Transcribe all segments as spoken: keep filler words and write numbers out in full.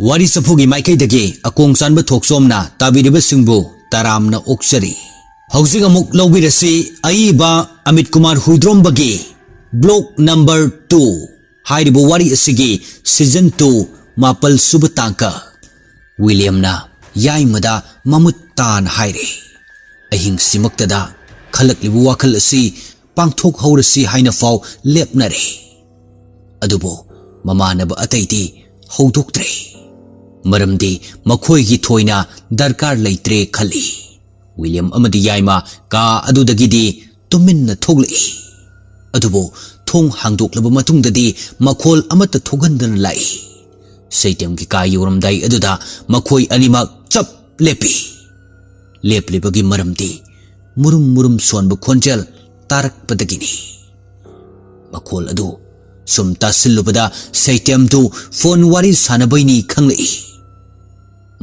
ꯋꯥꯔꯤ ꯆꯐꯨꯒꯤ ꯃꯥꯏꯀꯩꯗꯒꯤ ꯑꯀꯣꯡ ꯆꯥꯟꯕ ꯊꯣꯛꯆꯣꯝꯅ ꯇꯥꯕꯤꯔꯤꯕꯁꯤꯡꯕꯨ ꯇꯔꯥꯝꯅ ꯑꯣꯛꯆꯔꯤ꯫ ꯍꯧꯖꯤꯛ ꯑꯃꯨꯛ ꯂꯧꯕꯤꯔꯁꯤ ꯑꯏꯕ ꯑꯃꯤꯠ ꯀꯨꯃꯥꯔ ꯍꯨꯏꯗ꯭ꯔꯣꯝꯕꯒꯤ ꯕ꯭ꯂꯣꯛ ꯅꯝꯕꯔ ꯇꯨ ꯍꯥꯏꯔꯤꯕ ꯋꯥꯔꯤ ꯑꯁꯤꯒꯤ ꯁꯤꯖꯟ ꯇꯨ ꯃꯥꯄꯜ ꯁꯨꯕ ꯇꯥꯡꯀꯛ꯫ ꯋꯤꯂꯤꯌꯝꯅ ꯌꯥꯏꯃꯗ ꯃꯃꯨꯠ ꯇꯥꯅ ꯍꯥꯏꯔꯦ꯫ ꯑꯍꯤꯡꯁꯤꯃꯛꯇꯗ ꯈꯜꯂꯛꯂꯤꯕ ꯋꯥꯈꯜ ꯑꯁꯤ ꯄꯥꯡꯊꯣꯛꯍꯧꯔꯁꯤ ꯍꯥꯏꯅ ꯐꯥꯎ ꯂꯦꯞꯅꯔꯦ꯫ ꯑꯗꯨꯕꯨ ꯃꯃꯥꯟꯅꯕ ꯑꯇꯩꯗꯤ ꯍꯧꯗꯣꯛꯇ꯭ꯔꯦ꯫ ꯃꯔꯝꯗꯤ ꯃꯈꯣꯏꯒꯤ ꯊꯣꯏꯅ ꯗꯔꯀꯥꯔ ꯂꯩꯇ꯭ꯔꯦ ꯈꯜꯂꯤ꯫ ꯋꯤꯂꯤꯌꯝ ꯑꯃꯗꯤ ꯌꯥꯏꯃ ꯀꯥ ꯑꯗꯨꯗꯒꯤꯗꯤ ꯇꯨꯃꯤꯟꯅ ꯊꯣꯛꯂꯛꯏ꯫ ꯑꯗꯨꯕꯨ ꯊꯣꯡ ꯍꯥꯡꯗꯣꯛꯂꯕ ꯃꯇꯨꯡꯗꯗꯤ ꯃꯈꯣꯜ ꯑꯃꯠꯇ ꯊꯣꯛꯍꯟꯗꯅ ꯂꯥꯛꯏ꯫ ꯁꯩꯇꯦꯝꯒꯤ ꯀꯥ ꯌꯧꯔꯝꯗꯥꯏ ꯑꯗꯨꯗ ꯃꯈꯣꯏ ꯑꯅꯤꯃꯛ ꯆꯞ ꯂꯦꯞꯄꯤ꯫ ꯂꯦꯞꯂꯤꯕꯒꯤ ꯃꯔꯝꯗꯤ ꯃꯨꯔꯨꯝ ꯃꯨꯔꯨꯝ ꯁꯣꯟꯕ ꯈꯣꯟꯖꯦꯜ ꯇꯥꯔꯛꯄꯗꯒꯤꯅꯤ꯫ ꯃꯈꯣꯜ ꯑꯗꯨ ꯁꯨꯝ ꯇꯥꯁꯤꯜꯂꯨꯕꯗ ꯁꯩꯇꯦꯝꯗꯨ ꯐꯣꯟ ꯋꯥꯔꯤ ꯁꯥꯟꯅꯕꯩꯅꯤ ꯈꯪꯂꯛꯏ꯫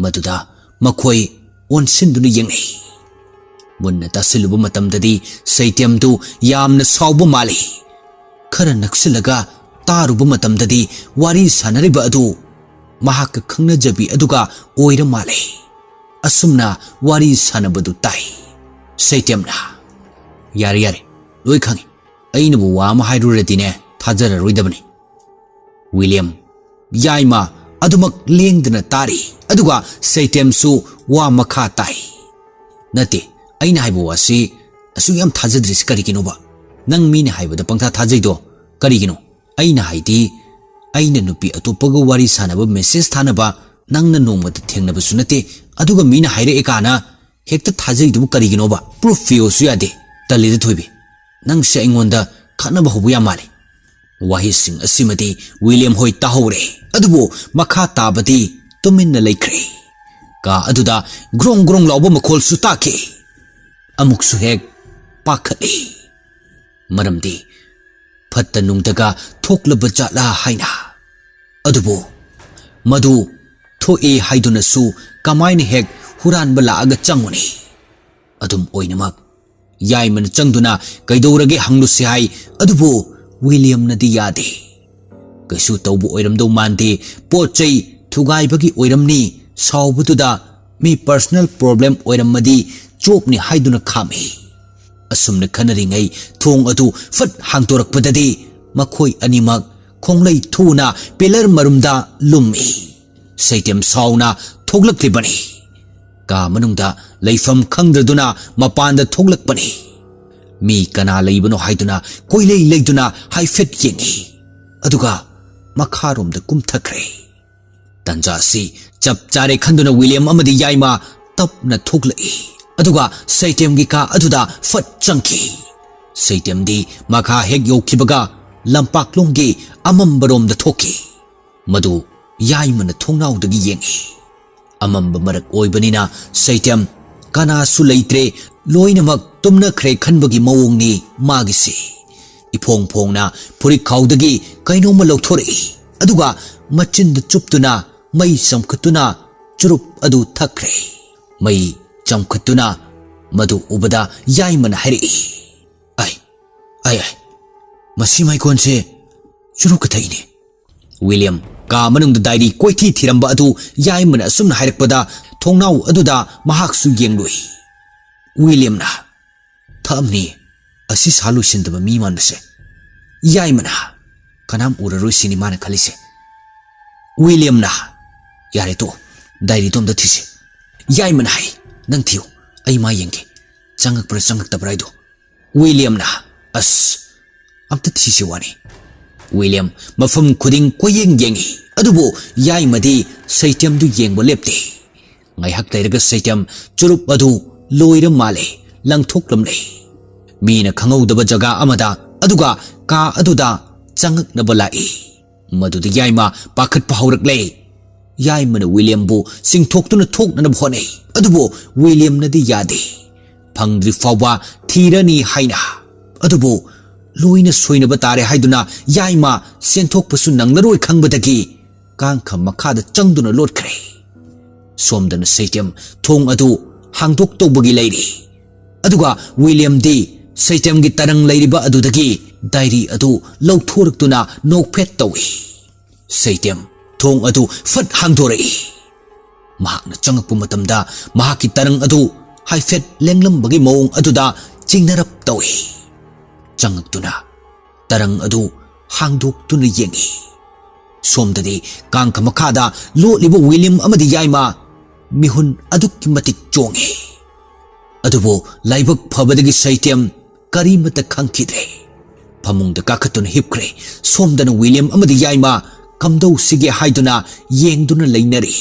ꯃꯗꯨꯗ ꯃꯈꯣꯏ ꯑꯣꯟꯁꯤꯟꯗꯨꯅ ꯌꯦꯡꯅꯩ꯫ ꯃꯨꯟꯅ ꯇꯥꯁꯤꯜꯂꯨꯕ ꯃꯇꯝꯗꯗꯤ ꯁꯩꯇꯦꯝꯗꯨ ꯌꯥꯝꯅ ꯁꯥꯎꯕ ꯃꯥꯜꯂꯤ꯫ ꯈꯔ ꯅꯛꯁꯤꯜꯂꯒ ꯇꯥꯔꯨꯕ ꯃꯇꯝꯗꯗꯤ ꯋꯥꯔꯤ ꯁꯥꯟꯅꯔꯤꯕ ꯑꯗꯨ ꯃꯍꯥꯛꯀ ꯈꯪꯅꯖꯕꯤ ꯑꯗꯨꯒ ꯑꯣꯏꯔ ꯃꯥꯜꯂꯦ꯫ ꯑꯁꯨꯝꯅ ꯋꯥꯔꯤ ꯁꯥꯟꯅꯕꯗꯨ ꯇꯥꯏ꯫ ꯁꯩꯇꯦꯝꯅ, "ꯌꯥꯔꯦ, ꯌꯥꯔꯦ, ꯂꯣꯏ ꯈꯪꯉꯤ꯫ ꯑꯩꯅꯕꯨ ꯋꯥ ꯑꯃ ꯍꯥꯏꯔꯨꯔꯗꯤꯅꯦ, ꯊꯥꯖꯔꯔꯣꯏꯗꯕꯅꯤ꯫" ꯋꯤꯂꯤꯌꯝ, ꯌꯥꯏꯃ ꯑꯗꯨꯃꯛ ꯂꯦꯡꯗꯅ ꯇꯥꯔꯤ꯫ ꯑꯗꯨꯒ ꯁꯩꯇꯦꯝꯁꯨ ꯋꯥ ꯃꯈꯥ ꯇꯥꯏ꯫ "ꯅꯠꯇꯦ, ꯑꯩꯅ ꯍꯥꯏꯕ ꯋꯥꯁꯤ ꯑꯁꯨꯛ ꯌꯥꯝ ꯊꯥꯖꯗ꯭ꯔꯤꯁꯤ ꯀꯔꯤꯒꯤꯅꯣꯕ? ꯅꯪ ꯃꯤꯅ ꯍꯥꯏꯕꯗ ꯄꯪꯊꯥ ꯊꯥꯖꯩꯗꯣ ꯀꯔꯤꯒꯤꯅꯣ? ꯑꯩꯅ ꯍꯥꯏꯗꯤ, ꯑꯩꯅ ꯅꯨꯄꯤ ꯑꯇꯣꯞꯄꯒ ꯋꯥꯔꯤ ꯁꯥꯟꯅꯕ, ꯃꯦꯁꯦꯖ ꯊꯥꯅꯕ ꯅꯪꯅ ꯅꯣꯡꯃꯇ ꯊꯦꯡꯅꯕꯁꯨ ꯅꯠꯇꯦ, ꯑꯗꯨꯒ ꯃꯤꯅ ꯍꯥꯏꯔꯛꯑꯦ ꯀꯥꯅ ꯍꯦꯛꯇ ꯊꯥꯖꯩꯗꯨꯕꯨ ꯀꯔꯤꯒꯤꯅꯣꯕ? ꯄ꯭ꯔꯨꯐ ꯄꯤꯌꯣꯁꯨ ꯌꯥꯗꯦ꯫ ꯇꯜꯂꯤꯗ ꯊꯣꯏꯕꯤ, ꯅꯪꯁꯦ ꯑꯩꯉꯣꯟꯗ ꯈꯠꯅꯕ ꯍꯧꯕ ꯌꯥꯝ ꯃꯥꯜꯂꯤ꯫" ꯋꯥꯍꯩꯁꯤꯡ ꯑꯁꯤꯃꯗꯤ ꯋꯤꯂꯤꯌꯝ ꯍꯣꯏ ꯇꯥꯍꯧꯔꯦ, ꯑꯗꯨꯕꯨ ꯃꯈꯥ ꯇꯥꯕꯗꯤ ꯇꯨꯃꯤꯟꯅ ꯂꯩꯈ꯭ꯔꯦ꯫ ꯀꯥ ꯑꯗꯨꯗ ꯒ꯭ꯔꯣꯡ ꯒ꯭ꯔꯣꯡ ꯂꯥꯎꯕ ꯃꯈꯣꯜꯁꯨ ꯇꯥꯈꯤ꯫ ꯑꯃꯨꯛꯁꯨ ꯍꯦꯛ ꯄꯥꯈꯠꯂꯤ꯫ ꯃꯔꯝꯗꯤ ꯐꯠꯇ ꯅꯨꯡꯗꯒ ꯊꯣꯛꯂꯕ ꯖꯥꯠꯂꯥ ꯍꯥꯏꯅ꯫ ꯑꯗꯨꯕꯨ ꯃꯗꯨ ꯊꯣꯛꯏ ꯍꯥꯏꯗꯨꯅꯁꯨ ꯀꯃꯥꯏꯅ ꯍꯦꯛ ꯍꯨꯔꯥꯟꯕ ꯂꯥꯛꯑꯒ ꯆꯪꯉꯨꯅꯤ? ꯑꯗꯨꯝ ꯑꯣꯏꯅꯃꯛ ꯌꯥꯏꯃꯅ ꯆꯪꯗꯨꯅ ꯀꯩꯗꯧꯔꯒꯦ ꯍꯪꯂꯨꯁꯤ ꯍꯥꯏ, ꯑꯗꯨꯕꯨ ꯋꯤꯂꯤꯌꯝꯅꯗꯤ ꯌꯥꯗꯦ꯫ ꯀꯩꯁꯨ ꯇꯧꯕ ꯑꯣꯏꯔꯝꯗꯧ ꯃꯥꯟꯗꯦ, ꯄꯣꯠ ꯆꯩ ꯊꯨꯒꯥꯏꯕꯒꯤ ꯑꯣꯏꯔꯝꯅꯤ, ꯁꯥꯎꯕꯗꯨꯗ ꯃꯤ personal problem ꯑꯣꯏꯔꯝꯃꯗꯤ ꯆꯣꯞꯅꯤ ꯍꯥꯏꯗꯨꯅ ꯈꯥꯝꯃꯤ꯫ ꯑꯁꯨꯝꯅ ꯈꯟꯅꯔꯤꯉꯩ ꯊꯣꯡ ꯑꯗꯨ ꯐꯠ ꯍꯥꯡꯗꯣꯔꯛꯄꯗꯗꯤ ꯃꯈꯣꯏ ꯑꯅꯤꯃꯛ ꯈꯣꯡꯂꯩ ꯊꯨꯅ pillar ꯃꯔꯨꯝꯗ ꯂꯨꯝꯃꯤ꯫ ꯁꯩꯇꯦꯝ ꯁꯥꯎꯅ ꯊꯣꯛꯂꯛꯂꯤꯕꯅꯤ꯫ ꯀꯥ ꯃꯅꯨꯡꯗ ꯂꯩꯐꯝ ꯈꯪꯗ꯭ꯔꯗꯨꯅ ꯃꯄꯥꯟꯗ ꯊꯣꯛꯂꯛꯄꯅꯤ꯫ ꯃꯤ ꯀꯅꯥ ꯂꯩꯕꯅꯣ ꯍꯥꯏꯗꯨꯅ ꯀꯣꯏꯂꯩ ꯂꯩꯗꯨꯅ ꯍꯥꯏꯐꯦꯠ ꯌꯦꯡꯉꯤ, ꯑꯗꯨꯒ ꯃꯈꯥꯔꯣꯝꯗ ꯀꯨꯝꯊꯈ꯭ꯔꯦ꯫ ꯇꯟꯖꯥ ꯑꯁꯤ ꯆꯞ ꯆꯥꯔꯦ ꯈꯟꯗꯨꯅ ꯋꯤꯂꯤꯌꯝ ꯑꯃꯗꯤ ꯌꯥꯏꯃ ꯇꯞꯅ ꯊꯣꯛꯂꯛꯏ, ꯑꯗꯨꯒ ꯁꯩꯇꯦꯝꯒꯤ ꯀꯥ ꯑꯗꯨꯗ ꯐꯠ ꯆꯪꯈꯤ꯫ ꯁꯩꯇꯦꯝꯗꯤ ꯃꯈꯥ ꯍꯦꯛ ꯌꯧꯈꯤꯕꯒ ꯂꯝꯄꯥꯛꯂꯣꯝꯒꯤ ꯑꯃꯝꯕꯔꯣꯝꯗ ꯊꯣꯛꯈꯤ꯫ ꯃꯗꯨ ꯌꯥꯏꯃꯅ ꯊꯣꯡꯅꯥꯎꯗꯒꯤ ꯌꯦꯡꯉꯤ꯫ ꯑꯃꯝꯕ ꯃꯔꯛ ꯑꯣꯏꯕꯅꯤꯅ ꯁꯩꯇꯦꯝ ꯀꯅꯥꯁꯨ ꯂꯩꯇ꯭ꯔꯦ, ꯂꯣꯏꯅꯃꯛ ꯇꯨꯝꯅꯈ꯭ꯔꯦ ꯈꯟꯕꯒꯤ ꯃꯑꯣꯡꯅꯤ ꯃꯥꯒꯤꯁꯤ꯫ ꯏꯐꯣꯡ ꯐꯣꯡꯅ ꯐꯨꯔꯤꯠꯈꯥꯎꯗꯒꯤ ꯀꯩꯅꯣꯝꯃ ꯂꯧꯊꯣꯔꯛꯏ, ꯑꯗꯨꯒ ꯃꯆꯤꯟꯗ ꯆꯨꯞꯇꯨꯅ ꯃꯩ ꯆꯝꯈꯠꯇꯨꯅ ꯆꯨꯔꯨꯞ ꯑꯗꯨ ꯊꯛꯈ꯭ꯔꯦ꯫ ꯃꯩ ꯆꯝꯈꯠꯇꯨꯅ ꯃꯗꯨ ꯎꯕꯗ ꯌꯥꯏꯃꯅ ꯍꯥꯏꯔꯛꯏ, "ꯑꯥꯏ, ꯑꯥꯏ, ꯑꯥꯏ, ꯃꯁꯤ ꯃꯩꯀꯣꯟꯁꯦ ꯆꯨꯔꯨꯞꯀ ꯊꯛꯏꯅꯦ!" ꯋꯤꯂꯤꯌꯝ ꯀꯥ ꯃꯅꯨꯡꯗ ꯗꯥꯏꯔꯤ ꯀꯣꯏꯊꯤ ꯊꯤꯔꯝꯕ ꯑꯗꯨ ꯌꯥꯏꯃꯅ ꯑꯁꯨꯝꯅ ꯍꯥꯏꯔꯛꯄꯗ ꯊꯣꯡꯅꯥꯎ ꯑꯗꯨꯗ ꯃꯍꯥꯛꯁꯨ ꯌꯦꯡꯂꯨꯏ꯫ ꯋꯤꯂꯤꯌꯝꯅ, "ꯊꯛꯑꯝꯅꯤ, ꯑꯁꯤ ꯁꯥ ꯂꯣꯏꯁꯤꯟꯗꯕ ꯃꯤ ꯃꯥꯟꯕꯁꯦ"꯫ ꯌꯥꯏꯃꯅ, "ꯀꯅꯥꯝ ꯎꯔꯔꯣꯏ ꯁꯤꯅꯤ ꯃꯥꯅ ꯈꯜꯂꯤꯁꯦ"꯫ ꯋꯤꯂꯤꯌꯝꯅ, "ꯌꯥꯔꯦ ꯇꯣꯛꯑꯣ, ꯗꯥꯏꯔꯤꯗꯣ ꯑꯝꯇ ꯊꯤꯁꯦ"꯫ ꯌꯥꯏꯃꯅ ꯍꯥꯏ, "ꯅꯪ ꯊꯤꯌꯨ, ꯑꯩ ꯃꯥ ꯌꯦꯡꯒꯦ, ꯆꯪꯉꯛꯄ꯭ꯔꯥ ꯆꯪꯉꯛꯇꯕ꯭ꯔꯥ ꯍꯥꯏꯗꯣ"꯫ ꯋꯤꯂꯤꯌꯝꯅ, "ꯑꯁ, ꯑꯝꯇ ꯊꯤꯁꯤ ꯋꯥꯅꯤ"꯫ ꯋꯤꯂꯤꯌꯝ ꯃꯐꯝ ꯈꯨꯗꯤꯡ ꯀꯣꯏꯌꯦꯡ ꯌꯦꯡꯉꯤ, ꯑꯗꯨꯕꯨ ꯌꯥꯏꯃꯗꯤ ꯁꯩꯇꯦꯝꯗꯨ ꯌꯦꯡꯕ ꯂꯦꯞꯇꯦ꯫ ꯉꯥꯏꯍꯥꯛ ꯂꯩꯔꯒ ꯁꯩꯇꯦꯝ ꯆꯨꯔꯨꯞ ꯑꯗꯨ ꯂꯣꯏꯔ ꯃꯥꯜꯂꯦ, ꯂꯪꯊꯣꯛꯂꯝꯂꯦ꯫ ꯃꯤꯅ ꯈꯪꯍꯧꯗꯕ ꯖꯒꯥ ꯑꯃꯗ, ꯑꯗꯨꯒ ꯀꯥ ꯑꯗꯨꯗ ꯆꯪꯉꯛꯅꯕ ꯂꯥꯛꯏ꯫ ꯃꯗꯨꯗ ꯌꯥꯏꯃ ꯄꯥꯈꯠꯄ ꯍꯧꯔꯛꯂꯦ꯫ ꯌꯥꯏꯃꯅ ꯋꯤꯂꯤꯌꯝꯕꯨ ꯆꯤꯡꯊꯣꯛꯇꯨꯅ ꯊꯣꯛꯅꯅꯕ ꯍꯣꯠꯅꯩ, ꯑꯗꯨꯕꯨ ꯋꯤꯂꯤꯌꯝꯅꯗꯤ ꯌꯥꯗꯦ꯫ ꯐꯪꯗ꯭ꯔꯤ ꯐꯥꯎꯕ ꯊꯤꯔꯅꯤ ꯍꯥꯏꯅ꯫ ꯑꯗꯨꯕꯨ ꯂꯣꯏꯅ ꯁꯣꯏꯅꯕ ꯇꯥꯔꯦ ꯍꯥꯏꯗꯨꯅ ꯌꯥꯏꯃ ꯆꯦꯟꯊꯣꯛꯄꯁꯨ ꯅꯪꯂꯔꯣꯏ ꯈꯪꯕꯗꯒꯤ ꯀꯥꯡꯈ ꯃꯈꯥꯗ ꯆꯪꯗꯨꯅ ꯂꯣꯠꯈ꯭ꯔꯦ꯫ ꯁꯣꯝꯗꯅ ꯁꯩꯇꯦꯝ ꯊꯣꯡ ꯑꯗꯨ ꯍꯥꯡꯗꯣꯛꯇꯧꯕꯒꯤ ꯂꯩꯔꯤ꯫ ꯑꯗꯨꯒ ꯋꯤꯂꯤꯌꯝꯗꯤ ꯁꯩꯇꯦꯝꯒꯤ ꯇꯔꯪ ꯂꯩꯔꯤꯕ ꯑꯗꯨꯗꯒꯤ ꯗꯥꯏꯔꯤ ꯑꯗꯨ ꯂꯧꯊꯣꯔꯛꯇꯨꯅ ꯅꯣꯛꯐꯦꯠ ꯇꯧꯏ꯫ ꯁꯩꯇꯦꯝ ꯊꯣꯡ ꯑꯗꯨ ꯐꯠ ꯍꯥꯡꯗꯣꯔꯛꯏ꯫ ꯃꯍꯥꯛꯅ ꯆꯪꯉꯛꯄ ꯃꯇꯝꯗ ꯃꯍꯥꯛꯀꯤ ꯇꯔꯪ ꯑꯗꯨ ꯍꯥꯏꯐꯦꯠ ꯂꯦꯡꯂꯝꯕꯒꯤ ꯃꯑꯣꯡ ꯑꯗꯨꯗ ꯆꯤꯡꯅꯔꯞ ꯇꯧꯏ꯫ ꯆꯪꯉꯛꯇꯨꯅ ꯇꯔꯪ ꯑꯗꯨ ꯍꯥꯡꯗꯣꯛꯇꯨꯅ ꯌꯦꯡꯏ꯫ ꯁꯣꯝꯗꯗꯤ ꯀꯥꯡꯈ ꯃꯈꯥꯗ ꯂꯣꯠꯂꯤꯕ ꯋꯤꯂꯤꯌꯝ ꯑꯃꯗꯤ ꯌꯥꯏꯃ ꯃꯤꯍꯨꯟ ꯑꯗꯨꯛꯀꯤ ꯃꯇꯤꯛ ꯆꯣꯡꯏ꯫ ꯑꯗꯨꯕꯨ ꯂꯥꯏꯕꯛ ꯐꯕꯗꯒꯤ ꯁꯩꯇꯦꯝ ꯀꯔꯤꯃꯠꯇ ꯈꯪꯈꯤꯗ꯭ꯔꯦ꯫ ꯐꯃꯨꯡꯗ ꯀꯥꯈꯠꯇꯨꯅ ꯍꯤꯞꯈ꯭ꯔꯦ꯫ ꯁꯣꯝꯗꯅ ꯋꯤꯂꯤꯌꯝ ꯑꯃꯗꯤ ꯌꯥꯏꯃ ꯀꯝꯗꯧꯁꯤꯒꯦ ꯍꯥꯏꯗꯨꯅ ꯌꯦꯡꯗꯨꯅ ꯂꯩꯅꯔꯤ꯫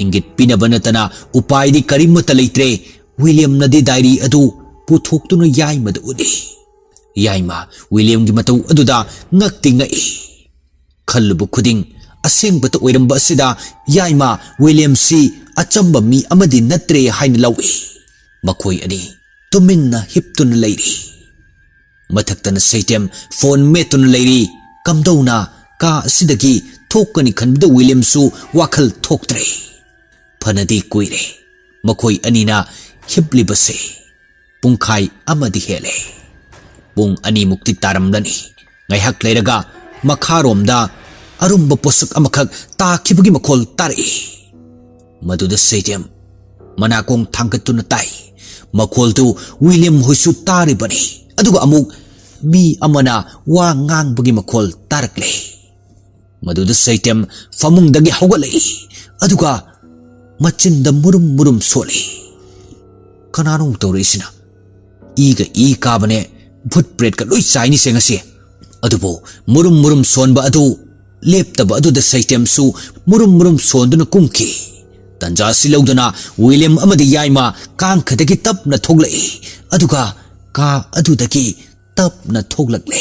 ꯏꯪꯒꯤꯠ ꯄꯤꯅꯕ ꯅꯠꯇꯅ ꯎꯄꯥꯏꯗꯤ ꯀꯔꯤꯃꯠꯇ ꯂꯩꯇ꯭ꯔꯦ꯫ ꯋꯤꯂꯤꯌꯝꯅꯗꯤ ꯗꯥꯏꯔꯤ ꯑꯗꯨ ꯄꯨꯊꯣꯛꯇꯨꯅ ꯌꯥꯏꯃꯗ ꯎꯠꯂꯤ꯫ ꯌꯥꯏꯃ ꯋꯤꯂꯤꯌꯝꯒꯤ ꯃꯇꯧ ꯑꯗꯨꯗ ꯉꯛꯇꯤ ꯉꯛꯏ꯫ ꯈꯜꯂꯨꯕ ꯈꯨꯗꯤꯡ ꯑꯁꯦꯡꯕꯇ ꯑꯣꯏꯔꯝꯕ ꯑꯁꯤꯗ ꯌꯥꯏꯃ ꯋꯤꯂꯤꯌꯝꯁꯤ ꯑꯆꯝꯕ ꯃꯤ ꯑꯃꯗꯤ ꯅꯠꯇ꯭ꯔꯦ ꯍꯥꯏꯅ ꯂꯧꯏ꯫ ꯃꯈꯣꯏ ꯑꯅꯤ ꯇꯨꯃꯤꯟꯅ ꯍꯤꯞꯇꯨꯅ ꯂꯩꯔꯤ꯫ ꯃꯊꯛꯇꯅ ꯁꯩꯇꯦꯝ ꯐꯣꯟ ꯃꯦꯠꯇꯨꯅ ꯂꯩꯔꯤ꯫ ꯀꯝꯗꯧꯅ ꯀꯥ ꯑꯁꯤꯗꯒꯤ ꯊꯣꯛꯀꯅꯤ ꯈꯟꯕꯗ ꯋꯤꯂꯤꯌꯝꯁꯨ ꯋꯥꯈꯜ ꯊꯣꯛꯇ꯭ꯔꯦ꯫ ꯐꯅꯗꯤ ꯀꯨꯏꯔꯦ ꯃꯈꯣꯏ ꯑꯅꯤꯅ ꯍꯤꯞꯂꯤꯕꯁꯦ꯫ ꯄꯨꯡꯈꯥꯏ ꯑꯃꯗꯤ ꯍꯦꯜꯂꯦ꯫ ꯄꯨꯡ ꯑꯅꯤꯃꯨꯛꯇꯤ ꯇꯥꯔꯝꯂꯅꯤ꯫ ꯉꯥꯏꯍꯥꯛ ꯂꯩꯔꯒ ꯃꯈꯥꯔꯣꯝꯗ ꯑꯔꯨꯝꯕ ꯄꯣꯠꯁꯛ ꯑꯃꯈꯛ ꯇꯥꯈꯤꯕꯒꯤ ꯃꯈꯣꯜ ꯇꯥꯔꯛꯏ꯫ ꯃꯗꯨꯗ ꯁꯩꯇꯦꯝ ꯃꯅꯥꯀꯣꯡ ꯊꯥꯡꯒꯠꯇꯨꯅ ꯇꯥꯏ꯫ ꯃꯈꯣꯜꯗꯨ ꯋꯤꯂꯤꯌꯝ ꯍꯣꯏꯁꯨ ꯇꯥꯔꯤꯕꯅꯤ꯫ ꯑꯗꯨꯒ ꯑꯃꯨꯛ ꯃꯤ ꯑꯃꯅ ꯋꯥ ꯉꯥꯡꯕꯒꯤ ꯃꯈꯣꯜ ꯇꯥꯔꯛꯂꯦ꯫ ꯃꯗꯨꯗ ꯁꯩꯇꯦꯝ ꯐꯃꯨꯡꯗꯒꯤ ꯍꯧꯒꯠꯂꯛꯏ꯫ ꯑꯗꯨꯒ ꯃꯆꯤꯟꯗ ꯃꯨꯔꯨꯝ ꯃꯨꯔꯨꯝ ꯁꯣꯜꯂꯤ꯫ ꯀꯅꯥꯅꯣ ꯑꯃꯨꯛ ꯇꯧꯔꯛꯏꯁꯤꯅ? ꯏꯒ ꯏ ꯀꯥꯕꯅꯦ, ꯚꯨꯠ ꯄ꯭ꯔꯦꯠꯀ ꯂꯣꯏ ꯆꯥꯏꯅꯤꯁꯦ ꯉꯁꯤ꯫ ꯑꯗꯨꯕꯨ ꯃꯨꯔꯨꯝ ꯃꯨꯔꯨꯝ ꯁꯣꯟꯕ ꯑꯗꯨ ꯂꯦꯞꯇꯕ ꯑꯗꯨꯗ ꯁꯩꯇꯦꯝꯁꯨ ꯃꯨꯔꯨꯝ ꯃꯨꯔꯨꯝ ꯁꯣꯟꯗꯨꯅ ꯀꯨꯝꯈꯤ꯫ ꯇꯟꯖꯥ ꯑꯁꯤ ꯂꯧꯗꯨꯅ ꯋꯤꯂꯤꯌꯝ ꯑꯃꯗꯤ ꯌꯥꯏꯃ ꯀꯥꯡꯈꯗꯒꯤ ꯇꯞꯅ ꯊꯣꯛꯂꯛꯏ꯫ ꯑꯗꯨꯒ ꯀꯥ ꯑꯗꯨꯗꯒꯤ ꯇꯞꯅ ꯊꯣꯛꯂꯛꯂꯦ꯫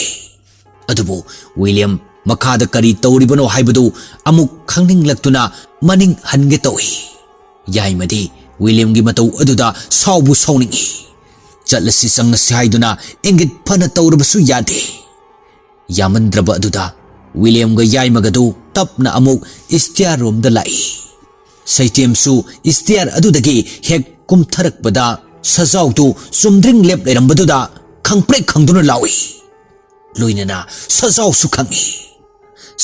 ꯑꯗꯨꯕꯨ ꯋꯤꯂꯤꯌꯝ ꯃꯈꯥꯗ ꯀꯔꯤ ꯇꯧꯔꯤꯕꯅꯣ ꯍꯥꯏꯕꯗꯨ ꯑꯃꯨꯛ ꯈꯪꯅꯤꯡꯂꯛꯇꯨꯅ ꯃꯅꯤꯡ ꯍꯟꯒꯦ ꯇꯧꯏ꯫ ꯌꯥꯏꯃꯗꯤ ꯋꯤꯂꯤꯌꯝꯒꯤ ꯃꯇꯧ ꯑꯗꯨꯗ ꯁꯥꯎꯕꯨ ꯁꯥꯎꯅꯤꯡꯏ꯫ ꯆꯠꯂꯁꯤ ꯆꯪꯂꯁꯤ ꯍꯥꯏꯗꯨꯅ ꯏꯪꯒꯤꯠ ꯐꯅ ꯇꯧꯔꯕꯁꯨ ꯌꯥꯗꯦ꯫ ꯌꯥꯃꯟꯗ꯭ꯔꯕ ꯑꯗꯨꯗ ꯋꯤꯂꯤꯌꯝꯒ ꯌꯥꯏꯃꯒꯗꯨ ꯇꯞꯅ ꯑꯃꯨꯛ ꯏꯁꯇꯤꯌꯥꯔ ꯔꯣꯝꯗ ꯂꯥꯛꯏ꯫ ꯁꯩꯇꯦꯝꯁꯨ ꯏꯁꯇꯤꯌꯥꯔ ꯑꯗꯨꯗꯒꯤ ꯍꯦꯛ ꯀꯨꯝꯊꯔꯛꯄꯗ ꯁꯖꯥꯎꯗꯨ ꯆꯨꯝꯗ꯭ꯔꯤꯡ ꯂꯦꯞ ꯂꯩꯔꯝꯕꯗꯨꯗ ꯈꯪꯄ꯭ꯔꯦꯛ ꯈꯪꯗꯨꯅ ꯂꯥꯎꯏ꯫ ꯂꯣꯏꯅꯅ ꯁꯖꯥꯎꯁꯨ ꯈꯪꯏ꯫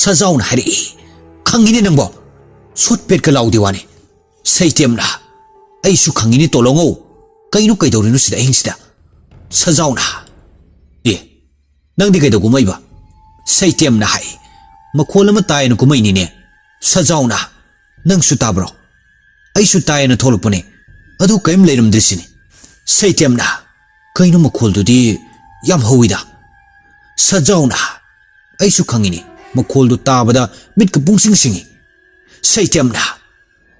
ꯁꯖꯥꯎꯅ ꯍꯥꯏꯔꯛꯏ, "ꯈꯪꯉꯤꯅꯦ ꯅꯪꯕꯣ, ꯁꯣꯠ ꯄꯦꯠꯀ ꯂꯥꯎꯗꯦ ꯋꯥꯅꯤ"꯫ ꯁꯩꯇꯦꯝꯅ, "ꯑꯩꯁꯨ ꯈꯪꯉꯤꯅꯦ ꯇꯣꯂꯣꯉꯧ, ꯀꯩꯅꯣ ꯀꯩꯗꯧꯔꯤꯅꯣ ꯁꯤꯗ ꯑꯍꯤꯡꯁꯤꯗ?" ꯁꯖꯥꯎꯅ, "ꯑꯦ, ꯅꯪꯗꯤ ꯀꯩꯗꯧ ꯀꯨꯝꯃꯛꯏꯕ?" ꯁꯩꯇꯦꯝꯅ ꯍꯥꯏ, "ꯃꯈꯣꯜ ꯑꯃ ꯇꯥꯏꯌꯦꯅ ꯀꯨꯝꯃꯛꯏꯅꯤꯅꯦ"꯫ ꯁꯖꯥꯎꯅ, "ꯅꯪꯁꯨ ꯇꯥꯕ꯭ꯔꯣ?" "ꯑꯩꯁꯨ ꯇꯥꯏꯌꯦꯅ ꯊꯣꯛꯂꯛꯄꯅꯦ, ꯑꯗꯨ ꯀꯔꯤꯝ ꯂꯩꯔꯝꯗ꯭ꯔꯤꯁꯤꯅꯤ"꯫ ꯁꯩꯇꯦꯝꯅ, "ꯀꯩꯅꯣ ꯃꯈꯣꯜꯗꯨꯗꯤ ꯌꯥꯝ ꯍꯧꯋꯤꯗ"꯫ ꯁꯖꯥꯎꯅ, "ꯑꯩꯁꯨ ꯈꯪꯉꯤꯅꯦ, ꯃꯈꯣꯜꯗꯨ ꯇꯥꯕꯗ ꯃꯤꯠꯀ ꯄꯨꯡꯁꯤꯡ ꯁꯤꯡꯉꯤ"꯫ ꯁꯩꯇꯦꯝꯅ,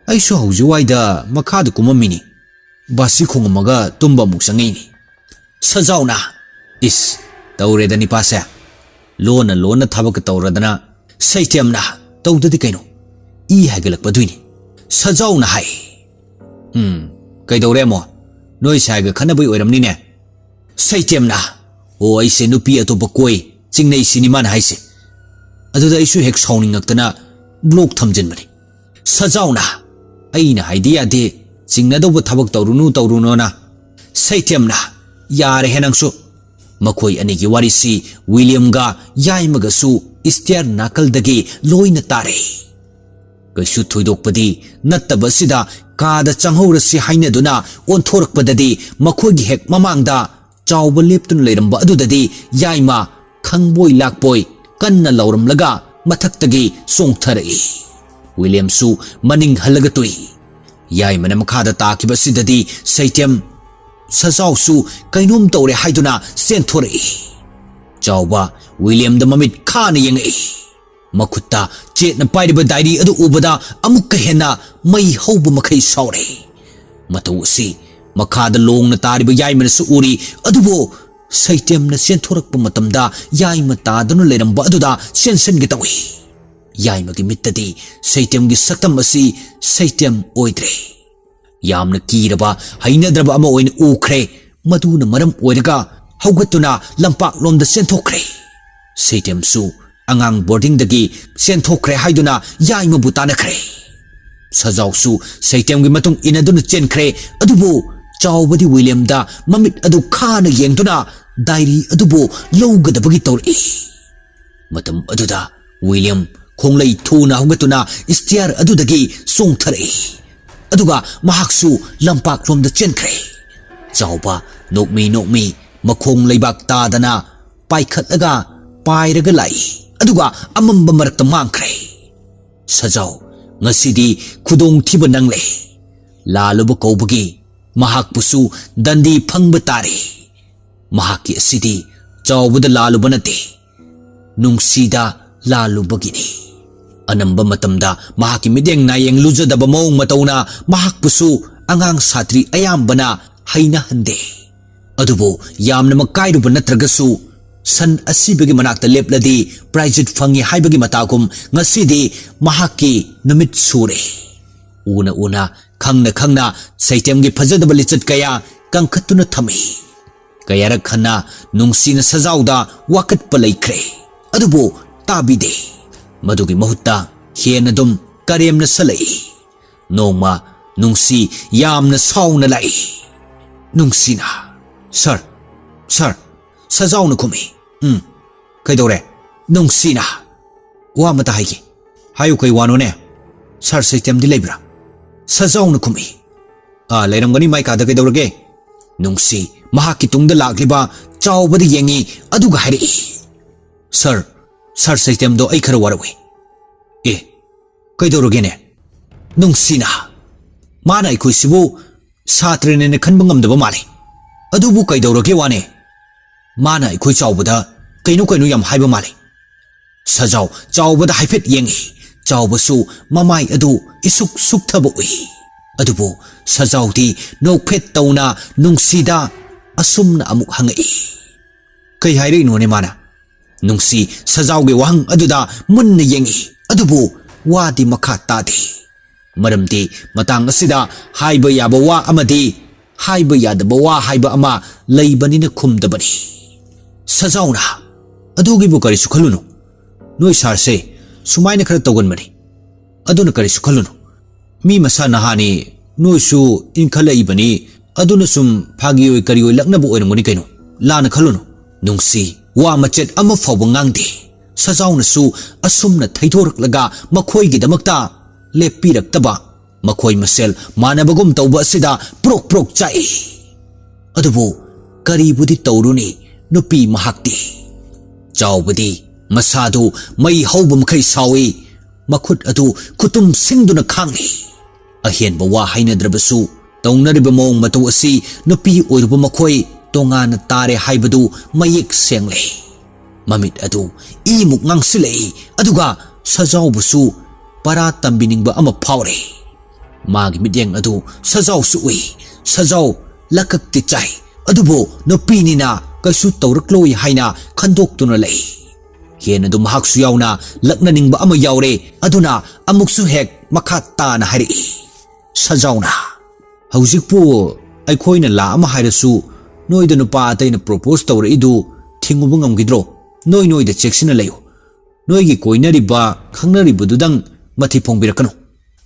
"ꯑꯩꯁꯨ ꯍꯧꯖꯤꯛ ꯋꯥꯏꯗ ꯃꯈꯥꯗ ꯀꯨꯝꯃꯝꯃꯤꯅꯤ, ꯕꯥꯁꯤ ꯈꯣꯡꯉꯝꯃꯒ ꯇꯨꯝꯕ ꯑꯃꯨꯛ ꯆꯪꯉꯛꯏꯅꯤ"꯫ ꯁꯖꯥꯎꯅ, "ꯏꯁ, ꯇꯧꯔꯦꯗ ꯅꯤꯄꯥꯁꯦ, ꯂꯣꯟꯅ ꯂꯣꯟꯅ ꯊꯕꯛꯀ ꯇꯧꯔꯗꯅ"꯫ ꯁꯩꯇꯦꯝꯅ, "ꯇꯧꯗꯗꯤ ꯀꯩꯅꯣ, ꯏ ꯍꯥꯏꯒꯠꯂꯛꯄꯗꯨꯏꯅꯤ"꯫ ꯁꯖꯥꯎꯅ ꯍꯥꯏ, "ꯎꯝ, ꯀꯩꯗꯧꯔꯦ ꯑꯃꯨꯛ? ꯅꯣꯏ ꯁꯥꯏꯒ ꯈꯠꯅꯕꯩ ꯑꯣꯏꯔꯝꯅꯤꯅꯦ"꯫ ꯁꯩꯇꯦꯝꯅ, "ꯑꯣ, ꯑꯩꯁꯦ ꯅꯨꯄꯤ ꯑꯇꯣꯞꯄ ꯀꯣꯏ, ꯆꯤꯡꯅꯩ ꯁꯤꯅꯤ ꯃꯥꯅ ꯍꯥꯏꯁꯦ"꯫ ꯑꯗꯨꯗ ꯑꯩꯁꯨ ꯍꯦꯛ ꯁꯥꯎꯅꯤꯡꯉꯛꯇꯅ ꯕ꯭ꯂꯣꯛ ꯊꯝꯖꯤꯟꯕꯅꯤ꯫ ꯁꯖꯥꯎꯅ, "ꯑꯩꯅ ꯍꯥꯏꯗꯤ ꯌꯥꯗꯦ, ꯆꯤꯡꯅꯗꯧꯕ ꯊꯕꯛ ꯇꯧꯔꯨꯅꯨ ꯇꯧꯔꯨꯅꯣꯅ"꯫ ꯁꯩꯇꯦꯝꯅ, "ꯌꯥꯔꯦꯍꯦ ꯅꯪꯁꯨ"꯫ ꯃꯈꯣꯏ ꯑꯅꯤꯒꯤ ꯋꯥꯔꯤꯁꯤ ꯋꯤꯂꯤꯌꯝꯒ ꯌꯥꯏꯃꯒꯁꯨ ꯏꯁꯇꯤꯌꯔ ꯅꯥꯀꯜꯗꯒꯤ ꯂꯣꯏꯅ ꯇꯥꯔꯦ꯫ ꯀꯩꯁꯨ ꯊꯣꯏꯗꯣꯛꯄꯗꯤ ꯅꯠꯇꯕꯁꯤꯗ ꯀꯥꯗ ꯆꯪꯍꯧꯔꯁꯤ ꯍꯥꯏꯅꯗꯨꯅ ꯑꯣꯟꯊꯣꯔꯛꯄꯗꯗꯤ ꯃꯈꯣꯏꯒꯤ ꯍꯦꯛ ꯃꯃꯥꯡꯗ ꯆꯥꯎꯕ ꯂꯦꯞꯇꯨꯅ ꯂꯩꯔꯝꯕ ꯑꯗꯨꯗꯗꯤ ꯌꯥꯏꯃ ꯈꯪꯕꯣꯏ ꯂꯥꯛꯄꯣꯏ ꯀꯟꯅ ꯂꯥꯎꯔꯝꯂꯒ ꯃꯊꯛꯇꯒꯤ ꯆꯣꯡꯊꯔꯛꯏ꯫ ꯋꯤꯂꯤꯌꯝꯁꯨ ꯃꯅꯤꯡ ꯍꯜꯂꯒ ꯇꯣꯛꯏ꯫ ꯌꯥꯏꯃꯅ ꯃꯈꯥꯗ ꯇꯥꯈꯤꯕ ꯑꯁꯤꯗꯗꯤ ꯁꯩꯇꯦꯝ ꯁꯖꯥꯎꯁꯨ ꯀꯩꯅꯣꯝ ꯇꯧꯔꯦ ꯍꯥꯏꯗꯨꯅ ꯆꯦꯟꯊꯣꯔꯛꯏ꯫ ꯆꯥꯎꯕ ꯋꯤꯂꯤꯌꯝꯗ ꯃꯃꯤꯠ ꯈꯥꯅ ꯌꯦꯡꯉꯛꯏ꯫ ꯃꯈꯨꯠꯇ ꯆꯦꯠꯅ ꯄꯥꯏꯔꯤꯕ ꯗꯥꯏꯔꯤ ꯑꯗꯨ ꯎꯕꯗ ꯑꯃꯨꯛꯀ ꯍꯦꯟꯅ ꯃꯩ ꯍꯧꯕ ꯃꯈꯩ ꯁꯥꯎꯔꯦ꯫ ꯃꯇꯧ ꯑꯁꯤ ꯃꯈꯥꯗ ꯂꯣꯡꯅ ꯇꯥꯔꯤꯕ ꯌꯥꯏꯃꯅꯁꯨ ꯎꯔꯤ, ꯑꯗꯨꯕꯨ ꯁꯩꯇꯦꯝꯅ ꯆꯦꯟꯊꯣꯔꯛꯄ ꯃꯇꯝꯗ ꯌꯥꯏꯃ ꯇꯥꯗꯨꯅ ꯂꯩꯔꯝꯕ ꯑꯗꯨꯗ ꯆꯦꯟꯁꯤꯟꯒꯦ ꯇꯧꯏ꯫ ꯌꯥꯏꯃꯒꯤ ꯃꯤꯠꯇꯗꯤ ꯁꯩꯇꯦꯝꯒꯤ ꯁꯛꯇꯝ ꯑꯁꯤ ꯁꯩꯇꯦꯝ ꯑꯣꯏꯗ꯭ꯔꯦ꯫ ꯌꯥꯝꯅ ꯀꯤꯔꯕ, ꯍꯩꯅꯗ꯭ꯔꯕ ꯑꯃ ꯑꯣꯏꯅ ꯎꯈ꯭ꯔꯦ꯫ ꯃꯗꯨꯅ ꯃꯔꯝ ꯑꯣꯏꯔꯒ ꯍꯧꯒꯠꯇꯨꯅ ꯂꯝꯄꯥꯛꯂꯣꯝꯗ ꯆꯦꯟꯊꯣꯛꯈ꯭ꯔꯦ꯫ ꯁꯩꯇꯦꯝꯁꯨ ꯑꯉꯥꯡ ꯕꯣꯔꯗꯤꯡꯗꯒꯤ ꯆꯦꯟꯊꯣꯛꯈ꯭ꯔꯦ ꯍꯥꯏꯗꯨꯅ ꯌꯥꯏꯃꯕꯨ ꯇꯥꯟꯅꯈ꯭ꯔꯦ꯫ ꯁꯖꯥꯎꯁꯨ ꯁꯩꯇꯦꯝꯒꯤ ꯃꯇꯨꯡ ꯏꯟꯅꯗꯨꯅ ꯆꯦꯟꯈ꯭ꯔꯦ꯫ ꯑꯗꯨꯕꯨ ꯆꯥꯎꯕꯗꯤ ꯋꯤꯂꯤꯌꯝꯗ ꯃꯃꯤꯠ ꯑꯗꯨ ꯈꯥꯅ ꯌꯦꯡꯗꯨꯅ ꯗꯥꯏꯔꯤ ꯑꯗꯨꯕꯨ ꯂꯧꯒꯗꯕꯒꯤ ꯇꯧꯔꯛꯏ꯫ ꯃꯇꯝ ꯑꯗꯨꯗ ꯋꯤꯂꯤꯌꯝ ꯈꯣꯡꯂꯩ ꯊꯨꯅ ꯍꯧꯒꯠꯇꯨꯅ ꯏꯁꯇꯤꯌꯥꯔ ꯑꯗꯨꯗꯒꯤ ꯆꯣꯡꯊꯔꯛꯏ꯫ ꯑꯗꯨꯒ ꯃꯍꯥꯛꯁꯨ ꯂꯝꯄꯥꯛꯂꯣꯝꯗ ꯆꯦꯟꯈ꯭ꯔꯦ꯫ ꯆꯥꯎꯕ ꯅꯣꯛꯃꯤ ꯅꯣꯛꯃꯤ ꯃꯈꯣꯡ ꯂꯩꯕꯥꯛ ꯇꯥꯗꯅ ꯄꯥꯏꯈꯠꯂꯒ ꯄꯥꯏꯔꯒ ꯂꯥꯛꯏ꯫ ꯑꯗꯨꯒ ꯑꯃꯝꯕ ꯃꯔꯛꯇ ꯃꯥꯡꯈ꯭ꯔꯦ꯫ "ꯁꯖꯥꯎ, ꯉꯁꯤꯗꯤ ꯈꯨꯗꯣꯡꯊꯤꯕ ꯅꯪꯂꯦ꯫ ꯂꯥꯜꯂꯨꯕ ꯀꯧꯕꯒꯤ ꯃꯍꯥꯛꯄꯨꯁꯨ ꯗꯟꯗꯤ ꯐꯪꯕ ꯇꯥꯔꯦ꯫ ꯃꯍꯥꯛꯀꯤ ꯑꯁꯤꯗꯤ ꯆꯥꯎꯕꯗ ꯂꯥꯜꯂꯨꯕ ꯅꯠꯇꯦ, ꯅꯨꯡꯁꯤꯗ ꯂꯥꯜꯂꯨꯕꯒꯤꯅꯤ꯫" ꯑꯅꯝꯕ ꯃꯇꯝꯗ ꯃꯍꯥꯛꯀꯤ ꯃꯤꯠꯌꯦꯡ ꯅꯥꯌꯦꯡ ꯂꯨꯖꯗꯕ ꯃꯑꯣꯡ ꯃꯇꯧꯅ ꯃꯍꯥꯛꯄꯨꯁꯨ ꯑꯉꯥꯡ ꯁꯥꯇ꯭ꯔꯤ ꯑꯌꯥꯝꯕꯅ ꯍꯩꯅꯍꯟꯗꯦ꯫ ꯑꯗꯨꯕꯨ ꯌꯥꯝꯅ ꯃꯀꯥꯏꯔꯨꯕ ꯅꯠꯇ꯭ꯔꯒꯁꯨ ꯁꯟ ꯑꯁꯤꯕꯒꯤ ꯃꯅꯥꯛꯇ ꯂꯦꯞꯂꯗꯤ ꯄ꯭ꯔꯥꯏꯖꯤꯠ ꯐꯪꯏ ꯍꯥꯏꯕꯒꯤ ꯃꯇꯥꯒꯨꯝ ꯉꯁꯤꯗꯤ ꯃꯍꯥꯛꯀꯤ ꯅꯨꯃꯤꯠ ꯁꯨꯔꯦ꯫ ꯎꯅ ꯎꯅ, ꯈꯪꯅ ꯈꯪꯅ ꯁꯩꯇꯦꯝꯒꯤ ꯐꯖꯗꯕ ꯂꯤꯆꯠ ꯀꯌꯥ ꯀꯪꯈꯠꯇꯨꯅ ꯊꯝꯃꯤ꯫ ꯀꯌꯥꯔꯛ ꯍꯟꯅ ꯅꯨꯡꯁꯤꯅ ꯁꯖꯥꯎꯗ ꯋꯥꯀꯠꯄ ꯂꯩꯈ꯭ꯔꯦ, ꯑꯗꯨꯕꯨ ꯇꯥꯕꯤꯗꯦ꯫ ꯃꯗꯨꯒꯤ ꯃꯍꯨꯠꯇ ꯍꯦꯟꯅ ꯑꯗꯨꯝ ꯀꯔꯦꯝꯅ ꯁꯜꯂꯛꯏ꯫ ꯅꯣꯡꯃ ꯅꯨꯡꯁꯤ ꯌꯥꯝꯅ ꯁꯥꯎꯅ ꯂꯥꯛꯏ꯫ ꯅꯨꯡꯁꯤꯅ, "ꯁꯥꯔ, ꯁꯥꯔ꯫" ꯁꯖꯥꯎꯅ ꯈꯨꯝꯃꯤ꯫ "ꯎꯝ, ꯀꯩꯗꯧꯔꯦ?" ꯅꯨꯡꯁꯤꯅ, "ꯋꯥ ꯑꯃꯇ ꯍꯥꯏꯒꯦ꯫" "ꯍꯥꯏꯌꯨ, ꯀꯩ ꯋꯥꯅꯣꯅꯦ?" "ꯁꯥꯔ ꯁꯩꯇꯦꯝꯗꯤ ꯂꯩꯕ꯭ꯔꯥ?" ꯁꯖꯥꯎꯅ ꯈꯨꯝꯃꯤ꯫ "ꯑꯥ, ꯂꯩꯔꯝꯒꯅꯤ ꯃꯥꯏ ꯀꯥꯗ, ꯀꯩꯗꯧꯔꯒꯦ?" ꯅꯨꯡꯁꯤ ꯃꯍꯥꯛꯀꯤ ꯇꯨꯡꯗ ꯂꯥꯛꯂꯤꯕ ꯆꯥꯎꯕꯗ ꯌꯦꯡꯉꯤ, ꯑꯗꯨꯒ ꯍꯥꯏꯔꯛꯏ, "ꯁꯥꯔ, ꯁꯥꯔ ꯁꯩꯇꯦꯝꯗꯣ ꯑꯩ ꯈꯔ ꯋꯥꯔꯧꯏ꯫" "ꯑꯦ, ꯀꯩꯗꯧꯔꯒꯦꯅꯦ?" ꯅꯨꯡꯁꯤꯅ, "ꯃꯥꯅ ꯑꯩꯈꯣꯏꯁꯤꯕꯨ ꯁꯥꯇ꯭ꯔꯅꯦꯅ ꯈꯟꯕ ꯉꯝꯗꯕ ꯃꯥꯜꯂꯤ꯫ ꯑꯗꯨꯕꯨ ꯀꯩꯗꯧꯔꯒꯦ ꯋꯥꯅꯦ? ꯃꯥꯅ ꯑꯩꯈꯣꯏ ꯆꯥꯎꯕꯗ ꯀꯩꯅꯣ ꯀꯩꯅꯣ ꯌꯥꯝ ꯍꯥꯏꯕ ꯃꯥꯜꯂꯤ꯫" ꯁꯖꯥꯎ ꯆꯥꯎꯕꯗ ꯍꯥꯏꯐꯦꯠ ꯌꯦꯡꯉꯤ꯫ ꯆꯥꯎꯕꯁꯨ ꯃꯃꯥꯏ ꯑꯗꯨ ꯏꯁꯨꯛ ꯁꯨꯛꯊꯕ ꯎꯏ꯫ ꯑꯗꯨꯕꯨ ꯁꯖꯥꯎꯗꯤ ꯅꯣꯛꯐꯦꯠ ꯇꯧꯅ ꯅꯨꯡꯁꯤꯗ ꯑꯁꯨꯝꯅ ꯑꯃꯨꯛ ꯍꯪꯉꯛꯏ, "ꯀꯩ ꯍꯥꯏꯔꯛꯏꯅꯣꯅꯦ ꯃꯥꯅ?" ꯅꯨꯡꯁꯤ ꯁꯖꯥꯎꯒꯤ ꯋꯥꯍꯪ ꯑꯗꯨꯗ ꯃꯨꯟꯅ ꯌꯦꯡꯉꯤ, ꯑꯗꯨꯕꯨ ꯋꯥꯗꯤ ꯃꯈꯥ ꯇꯥꯗꯦ꯫ ꯃꯔꯝꯗꯤ ꯃꯇꯥꯡ ꯑꯁꯤꯗ ꯍꯥꯏꯕ ꯌꯥꯕ ꯋꯥ ꯑꯃꯗꯤ ꯍꯥꯏꯕ ꯌꯥꯗꯕ ꯋꯥ ꯍꯥꯏꯕ ꯑꯃ ꯂꯩꯕꯅꯤꯅ ꯈꯨꯝꯗꯕꯅꯤ꯫ ꯁꯖꯥꯎꯅ, "ꯑꯗꯨꯒꯤꯕꯨ ꯀꯔꯤꯁꯨ ꯈꯜꯂꯨꯅꯨ꯫ ꯅꯣꯏ ꯁꯥꯔꯁꯦ ꯁꯨꯃꯥꯏꯅ ꯈꯔ ꯇꯧꯒꯟꯕꯅꯤ꯫ ꯑꯗꯨꯅ ꯀꯔꯤꯁꯨ ꯈꯜꯂꯨꯅꯨ꯫ ꯃꯤ ꯃꯁꯥ ꯅꯍꯥꯅꯤ, ꯅꯣꯏꯁꯨ ꯏꯟꯈꯠꯂꯛꯏꯕꯅꯤ, ꯑꯗꯨꯅ ꯁꯨꯝ ꯐꯥꯒꯤ ꯑꯣꯏ ꯀꯔꯤ ꯑꯣꯏ ꯂꯛꯅꯕ ꯑꯣꯏꯔꯝꯒꯅꯤ ꯀꯩꯅꯣ꯫ ꯂꯥꯟꯅ ꯈꯜꯂꯨꯅꯨ꯫" ꯅꯨꯡꯁꯤ ꯋꯥ ꯃꯆꯦꯠ ꯑꯃ ꯐꯥꯎꯕ ꯉꯥꯡꯗꯦ꯫ ꯁꯖꯥꯎꯅꯁꯨ ꯑꯁꯨꯝꯅ ꯊꯩꯗꯣꯔꯛꯂꯒ ꯃꯈꯣꯏꯒꯤꯗꯃꯛꯇ ꯂꯦꯞꯄꯤꯔꯛꯇꯕ ꯃꯈꯣꯏ ꯃꯁꯦꯜ ꯃꯥꯟꯅꯕꯒꯨꯝ ꯇꯧꯕ ꯑꯁꯤꯗ ꯄ꯭ꯔꯣꯛ ꯄ꯭ꯔꯣꯛ ꯆꯥꯛꯏ꯫ ꯑꯗꯨꯕꯨ ꯀꯔꯤꯕꯨꯗꯤ ꯇꯧꯔꯨꯅꯤ, ꯅꯨꯄꯤ ꯃꯍꯥꯛꯇꯤ꯫ ꯆꯥꯎꯕꯗꯤ ꯃꯁꯥꯗꯨ ꯃꯩ ꯍꯧꯕ ꯃꯈꯩ ꯁꯥꯎꯏ, ꯃꯈꯨꯠ ꯑꯗꯨ ꯈꯨꯇꯨꯝ ꯁꯤꯡꯗꯨꯅ ꯈꯥꯡꯂꯤ꯫ ꯑꯍꯦꯟꯕ ꯋꯥ ꯍꯥꯏꯅꯗ꯭ꯔꯕꯁꯨ ꯇꯧꯅꯔꯤꯕ ꯃꯑꯣꯡ ꯃꯇꯧ ꯑꯁꯤ ꯅꯨꯄꯤ ꯑꯣꯏꯔꯨꯕ ꯃꯈꯣꯏ ꯇꯣꯉꯥꯟꯅ ꯇꯥꯔꯦ ꯍꯥꯏꯕꯗꯨ ꯃꯌꯦꯛ ꯁꯦꯡꯂꯦ꯫ ꯃꯃꯤꯠ ꯑꯗꯨ ꯏꯃꯨꯛ ꯉꯥꯡꯁꯤꯜꯂꯛꯏ, ꯑꯗꯨꯒ ꯁꯖꯥꯎꯕꯨꯁꯨ ꯄꯔꯥ ꯇꯝꯕꯤꯅꯤꯡꯕ ꯑꯃ ꯐꯥꯎꯔꯦ꯫ ꯃꯥꯒꯤ ꯃꯤꯠꯌꯦꯡ ꯑꯗꯨ ꯁꯖꯥꯎꯁꯨ ꯎꯏ꯫ ꯁꯖꯥꯎ ꯂꯀꯛꯇꯤ ꯆꯥꯏ, ꯑꯗꯨꯕꯨ ꯅꯨꯄꯤꯅꯤꯅ ꯀꯩꯁꯨ ꯇꯧꯔꯛꯂꯣꯏ ꯍꯥꯏꯅ ꯈꯟꯗꯣꯛꯇꯨꯅ ꯂꯩ꯫ ꯍꯦꯟꯅꯗꯨ ꯃꯍꯥꯛꯁꯨ ꯌꯥꯎꯅ ꯂꯛꯅꯅꯤꯡꯕ ꯑꯃ ꯌꯥꯎꯔꯦ꯫ ꯑꯗꯨꯅ ꯑꯃꯨꯛꯁꯨ ꯍꯦꯛ ꯃꯈꯥ ꯇꯥꯅ ꯍꯥꯏꯔꯛꯏ꯫ ꯁꯖꯥꯎꯅ, "ꯍꯧꯖꯤꯛꯄꯨ ꯑꯩꯈꯣꯏꯅ ꯂꯥꯛ ꯑꯃ ꯍꯥꯏꯔꯁꯨ ꯅꯣꯏꯗ ꯅꯨꯄꯥ ꯑꯇꯩꯅ ꯄ꯭ꯔꯣꯄꯣꯁ ꯇꯧꯔꯛꯏꯗꯨ ꯊꯤꯡꯉꯨꯕ ꯉꯝꯈꯤꯗ꯭ꯔꯣ? ꯅꯣꯏ ꯅꯣꯏꯗ ꯆꯦꯛꯁꯤꯟꯅ ꯂꯩꯌꯨ꯫ ꯅꯣꯏꯒꯤ ꯀꯣꯏꯅꯔꯤꯕ, ꯈꯪꯅꯔꯤꯕꯗꯨꯗꯪ ꯃꯊꯤ ꯐꯣꯡꯕꯤꯔꯛꯀꯅꯨ꯫"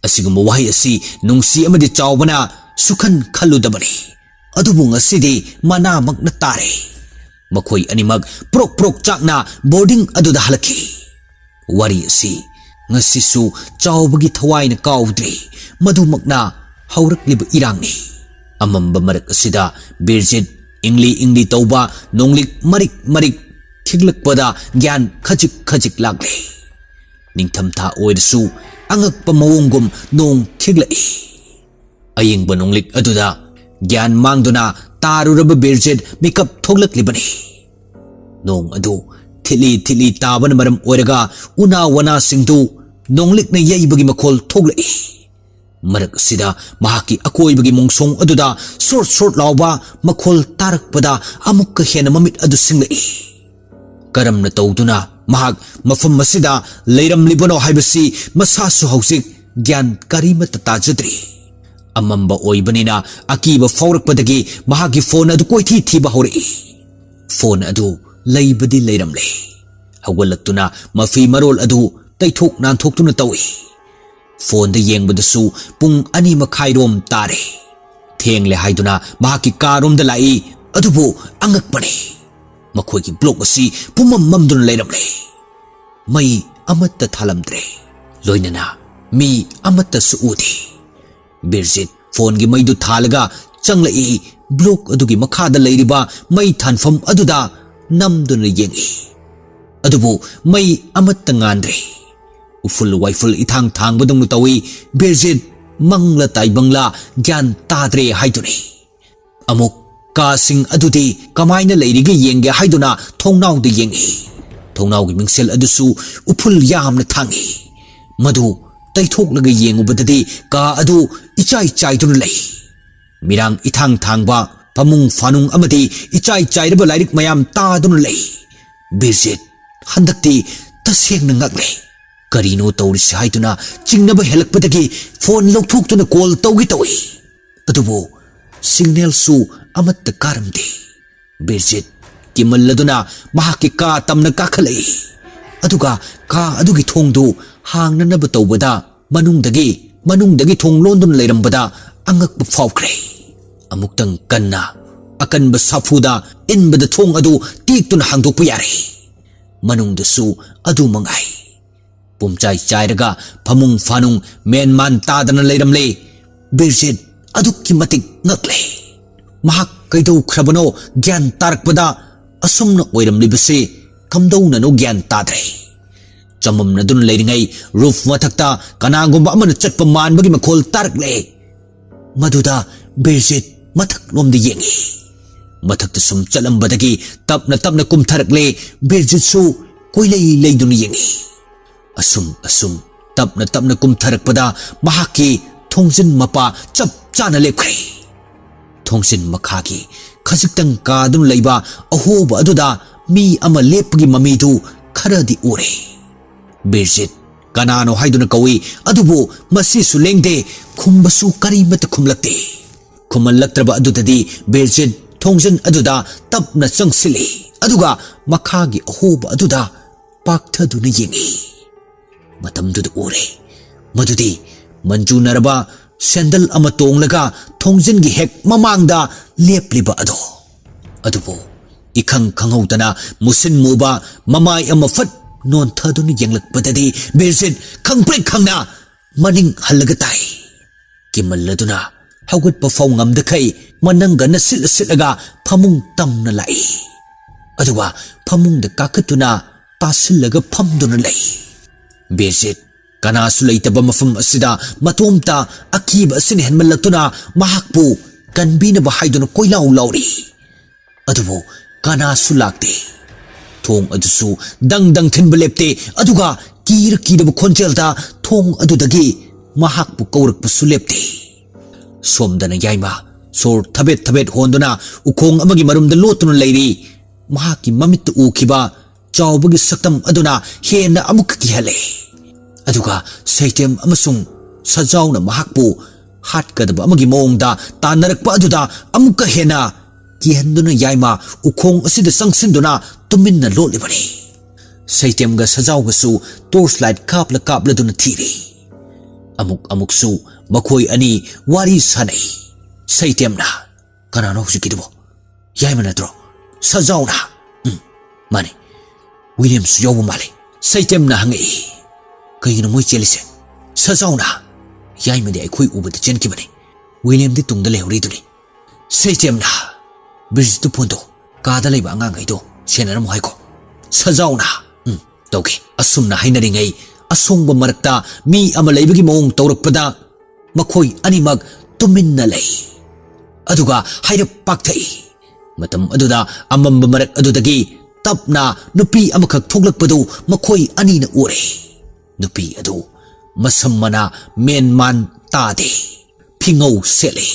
ꯑꯁꯤꯒꯨꯝꯕ ꯋꯥꯍꯩ ꯑꯁꯤ ꯅꯨꯡꯁꯤ ꯑꯃꯗꯤ ꯆꯥꯎꯕꯅ ꯁꯨꯈꯟ ꯈꯜꯂꯨꯗꯕꯅꯤ꯫ ꯑꯗꯨꯕꯨ ꯉꯁꯤꯗꯤ ꯃꯅꯥꯃꯛꯅ ꯇꯥꯔꯦ꯫ ꯃꯈꯣꯏ ꯑꯅꯤꯃꯛ ꯄ꯭ꯔꯣꯛ ꯄ꯭ꯔꯣꯛ ꯆꯥꯛꯅ ꯕꯣꯔꯗꯤꯡ ꯑꯗꯨꯗ ꯍꯜꯂꯛꯈꯤ꯫ ꯋꯥꯔꯤ ꯑꯁꯤ ꯉꯁꯤꯁꯨ ꯆꯥꯎꯕꯒꯤ ꯊꯋꯥꯏꯅ ꯀꯥꯎꯗ꯭ꯔꯤ꯫ ꯃꯗꯨꯃꯛꯅ ꯍꯧꯔꯛꯂꯤꯕ ꯏꯔꯥꯡꯅꯤ꯫ ꯑꯃꯝꯕ ꯃꯔꯛ ꯑꯁꯤꯗ ꯕꯤꯔꯖꯤꯠ ꯏꯪꯂꯤ ꯏꯪꯂꯤ ꯇꯧꯕ ꯅꯣꯡꯂꯤꯛ ꯃꯔꯤꯛ ꯃꯔꯤꯛ ꯈꯤꯛꯂꯛꯄꯗ ꯒ꯭ꯌꯥꯟ ꯈꯖꯤꯛ ꯈꯖꯤꯛ ꯂꯥꯛꯂꯦ꯫ ꯅꯤꯡꯊꯝꯊꯥ ꯑꯣꯏꯔꯁꯨ ꯑꯉꯛꯄ ꯃꯑꯣꯡꯒꯨꯝ ꯅꯣꯡ ꯈꯤꯛꯂꯛꯏ꯫ ꯑꯌꯤꯡꯕ ꯅꯣꯡꯂꯤꯛ ꯑꯗꯨꯗ ꯒ꯭ꯌꯥꯟ ꯃꯥꯡꯗꯨꯅ ꯇꯥꯔꯨꯔꯕ ꯕꯤꯔꯖꯤꯠ ꯃꯤꯀꯞ ꯊꯣꯛꯂꯛꯂꯤꯕꯅꯤ꯫ ꯅꯣꯡ ꯑꯗꯨ ꯊꯤꯠꯂꯤ ꯊꯤꯠꯂꯤ ꯇꯥꯕꯅ ꯃꯔꯝ ꯑꯣꯏꯔꯒ ꯎꯅꯥ ꯋꯥꯅꯥꯁꯤꯡꯗꯨ ꯅꯣꯡꯂꯤꯛꯅ ꯌꯩꯕꯒꯤ ꯃꯈꯣꯜ ꯊꯣꯛꯂꯛꯏ꯫ ꯃꯔꯛ ꯑꯁꯤꯗ ꯃꯍꯥꯛꯀꯤ ꯑꯀꯣꯏꯕꯒꯤ ꯃꯣꯡꯁꯣꯡ ꯑꯗꯨꯗ ꯁꯣꯔꯠ ꯁꯣꯔꯠ ꯂꯥꯎꯕ ꯃꯈꯣꯜ ꯇꯥꯔꯛꯄꯗ ꯑꯃꯨꯛꯀ ꯍꯦꯟꯅ ꯃꯃꯤꯠ ꯑꯗꯨ ꯁꯤꯡꯂꯛꯏ꯫ ꯀꯔꯝꯅ ꯇꯧꯗꯨꯅ ꯃꯍꯥꯛ ꯃꯐꯝ ꯑꯁꯤꯗ ꯂꯩꯔꯝꯂꯤꯕꯅꯣ ꯍꯥꯏꯕꯁꯤ ꯃꯁꯥꯁꯨ ꯍꯧꯖꯤꯛ ꯒ꯭ꯌꯥꯟ ꯀꯔꯤꯃꯠꯇ ꯇꯥꯖꯗ꯭ꯔꯤ꯫ ꯑꯃꯝꯕ ꯑꯣꯏꯕꯅꯤꯅ ꯑꯀꯤꯕ ꯐꯥꯎꯔꯛꯄꯗꯒꯤ ꯃꯍꯥꯛꯀꯤ ꯐꯣꯟ ꯑꯗꯨ ꯀꯣꯏꯊꯤ ꯊꯤꯕ ꯍꯧꯔꯛꯏ꯫ ꯐꯣꯟ ꯑꯗꯨ ꯂꯩꯕꯗꯤ ꯂꯩꯔꯝꯂꯦ꯫ ꯍꯧꯒꯠꯂꯛꯇꯨꯅ ꯃꯐꯤ ꯃꯔꯣꯜ ꯑꯗꯨ ꯇꯩꯊꯣꯛ ꯅꯥꯟꯊꯣꯛꯇꯨꯅ ꯇꯧꯏ꯫ ꯐꯣꯟꯗ ꯌꯦꯡꯕꯗꯁꯨ ꯄꯨꯡ ꯑꯅꯤ ꯃꯈꯥꯏꯔꯣꯝ ꯇꯥꯔꯦ꯫ ꯊꯦꯡꯂꯦ ꯍꯥꯏꯗꯨꯅ ꯃꯍꯥꯛꯀꯤ ꯀꯥꯔꯣꯝꯗ ꯂꯥꯛꯏ, ꯑꯗꯨꯕꯨ ꯑꯉꯛꯄꯅꯤ, ꯃꯈꯣꯏꯒꯤ ꯕ꯭ꯂꯣꯛ ꯑꯁꯤ ꯄꯨꯝꯃꯝ ꯃꯝꯗꯨꯅ ꯂꯩꯔꯝꯂꯦ꯫ ꯃꯩ ꯑꯃꯠꯇ ꯊꯥꯂꯝꯗ꯭ꯔꯦ꯫ ꯂꯣꯏꯅꯅ ꯃꯤ ꯑꯃꯠꯇꯁꯨ ꯎꯗꯦ꯫ ꯕꯤꯔꯖꯤꯠ ꯐꯣꯟꯒꯤ ꯃꯩꯗꯨ ꯊꯥꯜꯂꯒ ꯆꯪꯂꯛꯏ꯫ ꯕ꯭ꯂꯣꯛ ꯑꯗꯨꯒꯤ ꯃꯈꯥꯗ ꯂꯩꯔꯤꯕ ꯃꯩ ꯊꯥꯟꯐꯝ ꯑꯗꯨꯗ ꯅꯝꯗꯨꯅ ꯌꯦꯡꯏ꯫ ꯑꯗꯨꯕꯨ ꯃꯩ ꯑꯃꯠꯇ ꯉꯥꯟꯗ꯭ꯔꯦ꯫ ꯎꯐꯨꯜ ꯋꯥꯏꯐꯨꯜ ꯏꯊꯥꯡ ꯊꯥꯡꯕꯗꯧꯅ ꯇꯧꯏ꯫ ꯕꯤꯔꯖꯤꯠ ꯃꯪꯂ ꯇꯥꯏꯕꯪꯂ ꯒ꯭ꯌꯥꯟ ꯇꯥꯗ꯭ꯔꯦ ꯍꯥꯏꯗꯨꯅꯤ꯫ ꯑꯃꯨꯛ ꯀꯥꯁꯤꯡ ꯑꯗꯨꯗꯤ ꯀꯃꯥꯏꯅ ꯂꯩꯔꯤꯒꯦ ꯌꯦꯡꯒꯦ ꯍꯥꯏꯗꯨꯅ ꯊꯣꯡꯅꯥꯎꯗ ꯌꯦꯡꯏ꯫ ꯊꯣꯡꯅꯥꯎꯒꯤ ꯃꯤꯡꯁꯦꯜ ꯑꯗꯨꯁꯨ ꯎꯐꯨꯜ ꯌꯥꯝꯅ ꯊꯥꯡꯏ꯫ ꯃꯗꯨ ꯇꯩꯊꯣꯛꯂꯒ ꯌꯦꯡꯉꯨꯕꯗꯗꯤ ꯀꯥ ꯑꯗꯨ ꯏꯆꯥꯏ ꯆꯥꯏꯗꯨꯅ ꯂꯩ꯫ ꯃꯤꯔꯥꯡ ꯏꯊꯥꯡ ꯊꯥꯡꯕ ꯐꯃꯨꯡ ꯐꯥꯅꯨꯡ ꯑꯃꯗꯤ ꯏꯆꯥꯏ ꯆꯥꯏꯔꯕ ꯂꯥꯏꯔꯤꯛ ꯃꯌꯥꯝ ꯇꯥꯗꯨꯅ ꯂꯩ꯫ ꯕꯤꯔꯖꯤꯠ ꯍꯟꯗꯛꯇꯤ ꯇꯁꯦꯡꯅ ꯉꯛꯂꯦ꯫ ꯀꯔꯤꯅꯣ ꯇꯧꯔꯤꯁꯤ ꯍꯥꯏꯗꯨꯅ ꯆꯤꯡꯅꯕ ꯍꯦꯜꯂꯛꯄꯗꯒꯤ ꯐꯣꯟ ꯂꯧꯊꯣꯛꯇꯨꯅ ꯀꯣꯜ ꯇꯧꯒꯦ ꯇꯧꯏ꯫ ꯑꯗꯨꯕꯨ ꯁꯤꯒꯅꯦꯜꯁꯨ ꯑꯃꯠꯇ ꯀꯥꯔꯝꯗꯦ꯫ ꯕꯤꯔꯖꯤꯠ ꯀꯤꯃꯜꯂꯗꯨꯅ ꯃꯍꯥꯛꯀꯤ ꯀꯥ ꯇꯝꯅ ꯀꯥꯈꯠꯂꯛꯏ꯫ ꯑꯗꯨꯒ ꯀꯥ ꯑꯗꯨꯒꯤ ꯊꯣꯡꯗꯨ ꯍꯥꯡꯅꯅꯕ ꯇꯧꯕꯗ ꯃꯅꯨꯡꯗꯒꯤ, ꯃꯅꯨꯡꯗꯒꯤ ꯊꯣꯡ ꯂꯣꯟꯗꯨꯅ ꯂꯩꯔꯝꯕꯗ ꯑꯉꯛꯄ ꯐꯥꯎꯈ꯭ꯔꯦ꯫ ꯑꯃꯨꯛꯇꯪ ꯀꯟꯅ ꯑꯀꯟꯕ ꯁꯥꯐꯨꯗ ꯏꯟꯕꯗ ꯊꯣꯡ ꯑꯗꯨ ꯇꯦꯛꯇꯨꯅ ꯍꯥꯡꯗꯣꯛꯄ ꯌꯥꯔꯦ꯫ ꯃꯅꯨꯡꯗꯁꯨ ꯑꯗꯨ ꯃꯉꯥꯏ꯫ ꯄꯨꯝꯆꯥꯏ ꯆꯥꯏꯔꯒ ꯐꯃꯨꯡ ꯐꯥꯅꯨꯡ ꯃꯦꯟ ꯃꯥꯟ ꯇꯥꯗꯅ ꯂꯩꯔꯝꯂꯦ꯫ ꯕꯤꯔꯖꯤꯠ ꯑꯗꯨꯛꯀꯤ ꯃꯇꯤꯛ ꯉꯛꯂꯦ꯫ ꯃꯍꯥꯛ ꯀꯩꯗꯧꯈ꯭ꯔꯕꯅꯣ ꯒ꯭ꯌꯥꯟ ꯇꯥꯔꯛꯄꯗ ꯑꯁꯨꯝꯅ ꯑꯣꯏꯔꯝꯂꯤꯕꯁꯤ ꯀꯝꯗꯧꯅꯅꯣ ꯒ꯭ꯌꯥꯟ ꯇꯥꯗ꯭ꯔꯦ꯫ ꯆꯃꯝꯅꯗꯨꯅ ꯂꯩꯔꯤꯉꯩ ꯔꯨꯐ ꯃꯊꯛꯇ ꯀꯅꯥꯒꯨꯝꯕ ꯑꯃꯅ ꯆꯠꯄ ꯃꯥꯟꯕꯒꯤ ꯃꯈꯣꯜ ꯇꯥꯔꯛꯂꯦ꯫ ꯃꯗꯨꯗ ꯕꯤꯔꯖꯤꯠ ꯃꯊꯛꯂꯣꯝꯗ ꯌꯦꯡꯏ꯫ ꯃꯊꯛꯇ ꯁꯨꯝ ꯆꯠꯂꯝꯕꯗꯒꯤ ꯇꯞꯅ ꯇꯞꯅ ꯀꯨꯝꯊꯔꯛꯂꯦ꯫ ꯕꯤꯔꯖꯤꯠꯁꯨ ꯀꯣꯏꯂꯩ ꯂꯩꯗꯨꯅ ꯌꯦꯡꯏ꯫ ꯑꯁꯨꯝ ꯑꯁꯨꯝ ꯇꯞꯅ ꯇꯞꯅ ꯀꯨꯝꯊꯔꯛꯄꯗ ꯃꯍꯥꯛꯀꯤ ꯊꯣꯡꯖꯤꯟ ꯃꯄꯥ ꯆꯞ ꯆꯥꯅ ꯂꯦꯞꯈ꯭ꯔꯦ꯫ ꯊꯣꯡꯖꯤꯟ ꯃꯈꯥꯒꯤ ꯈꯖꯤꯛꯇꯪ ꯀꯥꯗꯨꯅ ꯂꯩꯕ ꯑꯍꯣꯕ ꯑꯗꯨꯗ ꯃꯤ ꯑꯃ ꯂꯦꯞꯄꯒꯤ ꯃꯃꯤꯗꯨ ꯈꯔꯗꯤ ꯎꯔꯦ꯫ ꯕꯤꯔꯖꯤꯠ ꯀꯅꯥꯅꯣ ꯍꯥꯏꯗꯨꯅ ꯀꯧꯏ, ꯑꯗꯨꯕꯨ ꯃꯁꯤꯁꯨ ꯂꯦꯡꯗꯦ, ꯈꯨꯝꯕꯁꯨ ꯀꯔꯤꯃꯠꯇ ꯈꯨꯝꯂꯛꯇꯦ꯫ ꯈꯨꯝꯍꯜꯂꯛꯇ꯭ꯔꯕ ꯑꯗꯨꯗꯗꯤ ꯕꯤꯔꯖꯤꯠ ꯊꯣꯡꯖꯤꯟ ꯑꯗꯨꯗ ꯇꯞꯅ ꯆꯪꯁꯤꯜꯂꯤ, ꯑꯗꯨꯒ ꯃꯈꯥꯒꯤ ꯑꯍꯣꯕ ꯑꯗꯨꯗ ꯄꯥꯛꯊꯗꯨꯅ ꯌꯦꯡꯏ꯫ ꯃꯇꯝꯗꯨꯗ ꯎꯔꯦ ꯃꯗꯨꯗꯤ ꯃꯟꯖꯨ ꯅꯔꯕ ꯁꯦꯟꯗꯜ ꯑꯃ ꯇꯣꯡꯂꯒ ꯊꯣꯡꯖꯤꯟꯒꯤ ꯍꯦꯛ ꯃꯃꯥꯡꯗ ꯂꯦꯞꯂꯤꯕ ꯑꯗꯣ꯫ ꯑꯗꯨꯕꯨ ꯏꯈꯪ ꯈꯪꯍꯧꯗꯅ ꯃꯨꯁꯤꯟ ꯃꯨꯕ ꯃꯃꯥꯏ ꯑꯃ ꯐꯠ ꯅꯣꯟꯊꯗꯨꯅ ꯌꯦꯡꯂꯛꯄꯗꯗꯤ ꯕꯤꯔꯖꯤꯠ ꯈꯪꯄ꯭ꯔꯦꯛ ꯈꯪꯅ ꯃꯅꯤꯡ ꯍꯜꯂꯒ ꯇꯥꯏ꯫ ꯀꯤꯃꯜꯂꯗꯨꯅ ꯍꯧꯒꯠꯄ ꯐꯥꯎ ꯉꯝꯗꯈꯩ ꯃꯅꯪꯒꯟꯅ ꯁꯤꯠꯂ ꯁꯤꯠꯂꯒ ꯐꯃꯨꯡ ꯇꯝꯅ ꯂꯥꯛꯏ꯫ ꯑꯗꯨꯒ ꯐꯃꯨꯡꯗ ꯀꯥꯈꯠꯇꯨꯅ ꯇꯥꯁꯤꯜꯂꯒ ꯐꯝꯗꯨꯅ ꯂꯩ꯫ ꯕꯤꯔꯖꯤꯠ ꯀꯅꯥꯁꯨ ꯂꯩꯇꯕ ꯃꯐꯝ ꯑꯁꯤꯗ ꯃꯇꯣꯝꯇ ꯑꯀꯤꯕ ꯑꯁꯤꯅ ꯍꯦꯟꯃꯜꯂꯛꯇꯨꯅ ꯃꯍꯥꯛꯄꯨ ꯀꯟꯕꯤꯅꯕ ꯍꯥꯏꯗꯨꯅ ꯀꯣꯏꯂꯥꯎ ꯂꯥꯎꯔꯤ꯫ ꯑꯗꯨꯕꯨ ꯀꯅꯥꯁꯨ ꯂꯥꯛꯇꯦ꯫ ꯊꯣꯡ ꯑꯗꯨꯁꯨ ꯗꯪ ꯗꯪ ꯊꯤꯟꯕ ꯂꯦꯞꯇꯦ꯫ ꯑꯗꯨꯒ ꯀꯤꯔ ꯀꯤꯔꯕ ꯈꯣꯟꯖꯦꯜꯗ ꯊꯣꯡ ꯑꯗꯨꯗꯒꯤ ꯃꯍꯥꯛꯄꯨ ꯀꯧꯔꯛꯄꯁꯨ ꯂꯦꯞꯇꯦ꯫ ꯁꯣꯝꯗꯅ ꯌꯥꯏꯃ ꯁꯣꯔ ꯊꯕꯦꯠ ꯊꯕꯦꯠ ꯍꯣꯟꯗꯨꯅ ꯎꯈꯣꯡ ꯑꯃꯒꯤ ꯃꯔꯨꯝꯗ ꯂꯣꯠꯇꯨꯅ ꯂꯩꯔꯤ꯫ ꯃꯍꯥꯛꯀꯤ ꯃꯃꯤꯠꯇ ꯎꯈꯤꯕ ꯆꯥꯎꯕꯒꯤ ꯁꯛꯇꯝ ꯑꯗꯨꯅ ꯍꯦꯟꯅ ꯑꯃꯨꯛꯀ ꯀꯤꯍꯜꯂꯦ꯫ ꯑꯗꯨꯒ ꯁꯩꯇꯦꯝ ꯑꯃꯁꯨꯡ ꯁꯖꯥꯎꯅ ꯃꯍꯥꯛꯄꯨ ꯍꯥꯠꯀꯗꯕ ꯑꯃꯒꯤ ꯃꯑꯣꯡꯗ ꯇꯥꯟꯅꯔꯛꯄ ꯑꯗꯨꯗ ꯑꯃꯨꯛꯀ ꯍꯦꯟꯅ ꯀꯤꯍꯟꯗꯨꯅ ꯌꯥꯏꯃ ꯎꯈꯣꯡ ꯑꯁꯤꯗ ꯆꯪꯁꯤꯟꯗꯨꯅ ꯇꯨꯃꯤꯟꯅ ꯂꯣꯠꯂꯤꯕꯅꯤ꯫ ꯁꯩꯇꯦꯝꯒ ꯁꯖꯥꯎꯒꯁꯨ ꯇꯣꯔꯆ ꯂꯥꯏꯠ ꯀꯥꯞꯂ ꯀꯥꯞꯂꯗꯨꯅ ꯊꯤꯔꯤ꯫ ꯑꯃꯨꯛ ꯑꯃꯨꯛꯁꯨ ꯃꯈꯣꯏ ꯑꯅꯤ ꯋꯥꯔꯤ ꯁꯥꯅꯩ꯫ ꯁꯩꯇꯦꯝꯅ, "ꯀꯅꯥꯅꯣ ꯍꯧꯖꯤꯛꯀꯤꯗꯨꯕꯣ? ꯌꯥꯏꯃ ꯅꯠꯇ꯭ꯔꯣ?" ꯁꯖꯥꯎꯅ, "ꯎꯝ, ꯃꯥꯅꯦ꯫ ꯋꯤꯂꯤꯌꯝꯁꯨ ꯌꯥꯎꯕ ꯃꯥꯜꯂꯦ?" ꯁꯩꯇꯦꯝꯅ ꯍꯪꯉꯛꯏ꯫ "ꯀꯩꯒꯤꯅꯣ ꯃꯣꯏ ꯆꯦꯜꯂꯤꯁꯦ?" ꯁꯖꯥꯎꯅ, "ꯌꯥꯏꯃꯗꯤ ꯑꯩꯈꯣꯏ ꯎꯕꯗ ꯆꯦꯟꯈꯤꯕꯅꯦ꯫ ꯋꯤꯂꯤꯌꯝꯗꯤ ꯇꯨꯡꯗ ꯂꯩꯍꯧꯔꯤꯗꯨꯅꯤ꯫" ꯁꯩꯇꯦꯝꯅ, "ꯕ꯭ꯔꯤꯖꯤꯠꯇꯨ ꯐꯣꯟꯗꯣ, ꯀꯥꯗ ꯂꯩꯕ ꯑꯉꯥꯡꯈꯩꯗꯣ ꯁꯦꯟꯅꯔꯝꯃꯣ ꯍꯥꯏꯀꯣ꯫" ꯁꯖꯥꯎꯅ, "ꯎꯝ, ꯇꯧꯒꯦ꯫" ꯑꯁꯨꯝꯅ ꯍꯥꯏꯅꯔꯤꯉꯩ ꯑꯁꯣꯡꯕ ꯃꯔꯛꯇ ꯃꯤ ꯑꯃ ꯂꯩꯕꯒꯤ ꯃꯑꯣꯡ ꯇꯧꯔꯛꯄꯗ ꯃꯈꯣꯏ ꯑꯅꯤꯃꯛ ꯇꯨꯃꯤꯟꯅ ꯂꯩ꯫ ꯑꯗꯨꯒ ꯍꯥꯏꯔꯞ ꯄꯥꯛꯊꯛꯏ꯫ ꯃꯇꯝ ꯑꯗꯨꯗ ꯑꯃꯝꯕ ꯃꯔꯛ ꯑꯗꯨꯗꯒꯤ ꯇꯞꯅ ꯅꯨꯄꯤ ꯑꯃꯈꯛ ꯊꯣꯛꯂꯛꯄꯗꯨ ꯃꯈꯣꯏ ꯑꯅꯤꯅ ꯎꯔꯦ꯫ ꯅꯨꯄꯤ ꯑꯗꯨ ꯃꯁꯝ ꯃꯅꯥ ꯃꯦꯟꯃꯥꯟ ꯇꯥꯗꯦ꯫ ꯐꯤꯉꯧ ꯁꯦꯠꯂꯦ꯫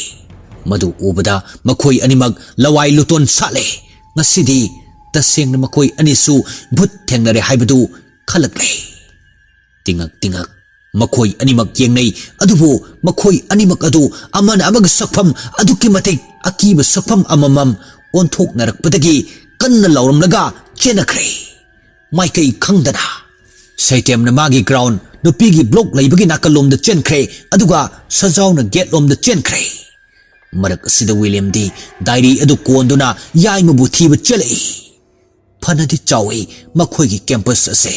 ꯃꯗꯨ ꯎꯕꯗ ꯃꯈꯣꯏ ꯑꯅꯤꯃꯛ ꯂꯋꯥꯏ ꯂꯨꯇꯣꯟ ꯁꯥꯠꯂꯦ꯫ ꯉꯁꯤꯗꯤ ꯇꯁꯦꯡꯅ ꯃꯈꯣꯏ ꯑꯅꯤꯁꯨ ꯚꯨꯠ ꯊꯦꯡꯅꯔꯦ ꯍꯥꯏꯕꯗꯨ ꯈꯜꯂꯛꯂꯦ꯫ ꯇꯤꯉꯛ ꯇꯤꯉꯛ ꯃꯈꯣꯏ ꯑꯅꯤꯃꯛ ꯌꯦꯡꯅꯩ, ꯑꯗꯨꯕꯨ ꯃꯈꯣꯏ ꯑꯅꯤꯃꯛ ꯑꯗꯨ ꯑꯃꯅ ꯑꯃꯒ ꯁꯛꯐꯝ ꯑꯗꯨꯛꯀꯤ ꯃꯇꯤꯛ ꯑꯀꯤꯕ ꯁꯛꯐꯝ ꯑꯃꯃꯝ ꯑꯣꯟꯊꯣꯛꯅꯔꯛꯄꯗꯒꯤ ꯀꯟꯅ ꯂꯥꯎꯔꯝꯂꯒ ꯆꯦꯟꯅꯈ꯭ꯔꯦ꯫ ꯃꯥꯏꯀꯩ ꯈꯪꯗꯅ ꯁꯩꯇꯦꯝꯅ ꯃꯥꯒꯤ ꯒ꯭ꯔꯥꯎꯟ ꯅꯨꯄꯤꯒꯤ ꯕ꯭ꯂꯣꯛ ꯂꯩꯕꯒꯤ ꯅꯥꯀꯜꯂꯣꯝꯗ ꯆꯦꯟꯈ꯭ꯔꯦ, ꯑꯗꯨꯒ ꯁꯖꯥꯎꯅ ꯒꯦꯠ ꯂꯣꯝꯗ ꯆꯦꯟꯈ꯭ꯔꯦ꯫ ꯃꯔꯛ ꯑꯁꯤꯗ ꯋꯤꯂꯤꯌꯝꯗꯤ ꯗꯥꯏꯔꯤ ꯑꯗꯨ ꯀꯣꯟꯗꯨꯅ ꯌꯥꯏꯃꯕꯨ ꯊꯤꯕ ꯆꯦꯜꯂꯛꯏ꯫ ꯐꯅꯗꯤ ꯆꯥꯎꯏ ꯃꯈꯣꯏꯒꯤ ꯀꯦꯝꯄꯁ ꯑꯁꯦ꯫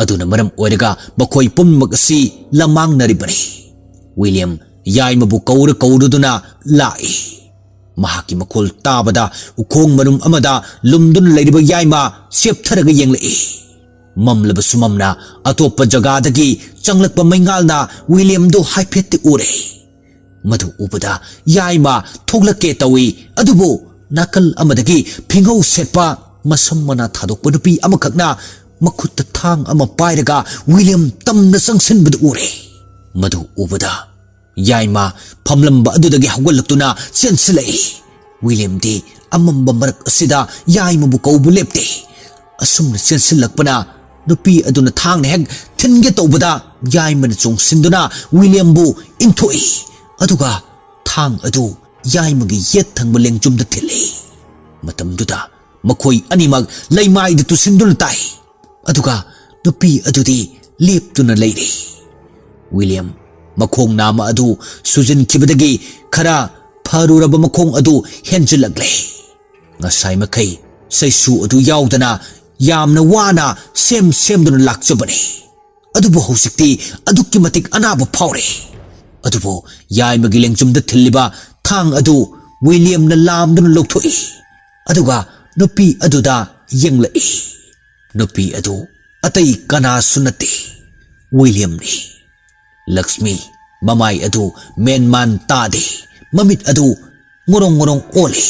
ꯑꯗꯨꯅ ꯃꯔꯝ ꯑꯣꯏꯔꯒ ꯃꯈꯣꯏ ꯄꯨꯝꯅꯃꯛ ꯑꯁꯤ ꯂꯃꯥꯡꯅꯔꯤꯕꯅꯤ꯫ ꯋꯤꯂꯤꯌꯝ ꯌꯥꯏꯃꯕꯨ ꯀꯧꯔ ꯀꯧꯔꯗꯨꯅ ꯂꯥꯛꯏ꯫ ꯃꯍꯥꯛꯀꯤ ꯃꯈꯣꯜ ꯇꯥꯕꯗ ꯎꯈꯣꯡ ꯃꯅꯨꯡ ꯑꯃꯗ ꯂꯨꯝꯗꯨꯅ ꯂꯩꯔꯤꯕ ꯌꯥꯏꯃ ꯆꯦꯞꯊꯔꯒ ꯌꯦꯡꯂꯛꯏ꯫ ꯃꯝꯂꯕꯁꯨ ꯃꯝꯅ ꯑꯇꯣꯞꯄ ꯖꯒꯥꯗꯒꯤ ꯆꯪꯂꯛꯄ ꯃꯩꯉꯥꯜꯅ ꯋꯤꯂꯤꯌꯝꯗꯨ ꯍꯥꯏꯐꯦꯠꯇꯤ ꯎꯔꯦ꯫ ꯃꯗꯨ ꯎꯕꯗ ꯌꯥꯏꯃ ꯊꯣꯛꯂꯛꯀꯦ ꯇꯧꯏ, ꯑꯗꯨꯕꯨ ꯅꯥꯀꯜ ꯑꯃꯗꯒꯤ ꯐꯤꯉꯧ ꯁꯦꯠꯄ ꯃꯁꯝ ꯃꯅꯥ ꯊꯥꯗꯣꯛꯄ ꯅꯨꯄꯤ ꯑꯃꯈꯛꯅ ꯃꯈꯨꯠꯇ ꯊꯥꯡ ꯑꯃ ꯄꯥꯏꯔꯒ ꯋꯤꯂꯤꯌꯝ ꯇꯝꯅ ꯆꯪꯁꯤꯟꯕꯗꯨ ꯎꯔꯦ꯫ ꯃꯗꯨ ꯎꯕꯗ ꯌꯥꯏꯃ ꯐꯝꯂꯝꯕ ꯑꯗꯨꯗꯒꯤ ꯍꯧꯒꯠꯂꯛꯇꯨꯅ ꯆꯦꯟꯁꯤꯜꯂꯛꯏ꯫ ꯋꯤꯂꯤꯌꯝꯗꯤ ꯑꯃꯝꯕ ꯃꯔꯛ ꯑꯁꯤꯗ ꯌꯥꯏꯃꯕꯨ ꯀꯧꯕ ꯂꯦꯞꯇꯦ꯫ ꯑꯁꯨꯝꯅ ꯆꯦꯟꯁꯤꯜꯂꯛꯄꯅ ꯅꯨꯄꯤ ꯑꯗꯨꯅ ꯊꯥꯡꯅ ꯍꯦꯛ ꯊꯤꯟꯒꯦ ꯇꯧꯕꯗ ꯌꯥꯏꯃꯅ ꯆꯣꯡꯁꯤꯟꯗꯨꯅ ꯋꯤꯂꯤꯌꯝꯕꯨ ꯏꯟꯊꯣꯛꯏ꯫ ꯑꯗꯨꯒ ꯊꯥꯡ ꯑꯗꯨ ꯌꯥꯏꯃꯒꯤ ꯌꯦꯠ ꯊꯪꯕ ꯂꯦꯡꯖꯨꯝꯗ ꯊꯤꯜꯂꯤ꯫ ꯃꯇꯝꯗꯨꯗ ꯃꯈꯣꯏ ꯑꯅꯤꯃꯛ ꯂꯩꯃꯥꯏꯗ ꯇꯨꯁꯤꯟꯗꯨꯅ ꯇꯥꯏ꯫ ꯑꯗꯨꯒ ꯅꯨꯄꯤ ꯑꯗꯨꯗꯤ ꯂꯦꯞꯇꯨꯅ ꯂꯩꯔꯤ꯫ ꯋꯤꯂꯤꯌꯝ ꯃꯈꯣꯡ ꯅꯥꯝꯃ ꯑꯗꯨ ꯁꯨꯖꯤꯟꯈꯤꯕꯗꯒꯤ ꯈꯔ ꯐꯔꯨꯔꯕ ꯃꯈꯣꯡ ꯑꯗꯨ ꯍꯦꯟꯖꯤꯜꯂꯛꯂꯦ꯫ ꯉꯁꯥꯏ ꯃꯈꯩ ꯆꯩꯁꯨ ꯑꯗꯨ ꯌꯥꯎꯗꯅ ꯌꯥꯝꯅ ꯋꯥꯅ ꯁꯦꯝ ꯁꯦꯝꯗꯨꯅ ꯂꯥꯛꯆꯕꯅꯤ꯫ ꯑꯗꯨꯕꯨ ꯍꯧꯖꯤꯛꯇꯤ ꯑꯗꯨꯛꯀꯤ ꯃꯇꯤꯛ ꯑꯅꯥꯕ ꯐꯥꯎꯔꯦ꯫ ꯑꯗꯨꯕꯨ ꯌꯥꯏꯃꯒꯤ ꯂꯦꯡꯖꯨꯝꯗ ꯊꯤꯜꯂꯤꯕ ꯊꯥꯡ ꯑꯗꯨ ꯋꯤꯂꯤꯌꯝꯅ ꯂꯥꯝꯗꯨꯅ ꯂꯧꯊꯣꯛꯏ꯫ ꯑꯗꯨꯒ ꯅꯨꯄꯤ ꯑꯗꯨꯗ ꯌꯦꯡꯂꯛꯏ꯫ ꯅꯨꯄꯤ ꯑꯗꯨ ꯑꯇꯩ ꯀꯅꯥꯁꯨ ꯅꯠꯇꯦ, ꯋꯤꯂꯤꯌꯝꯅꯤ꯫ ꯂꯛꯁꯃꯤ ꯃꯃꯥꯏ ꯑꯗꯨ ꯃꯦꯟꯃꯥꯟ ꯇꯥꯗꯦ, ꯃꯃꯤꯠ ꯑꯗꯨ ꯉꯣꯔꯣꯡ ꯉꯣꯔꯣꯡ ꯑꯣꯜꯂꯤ꯫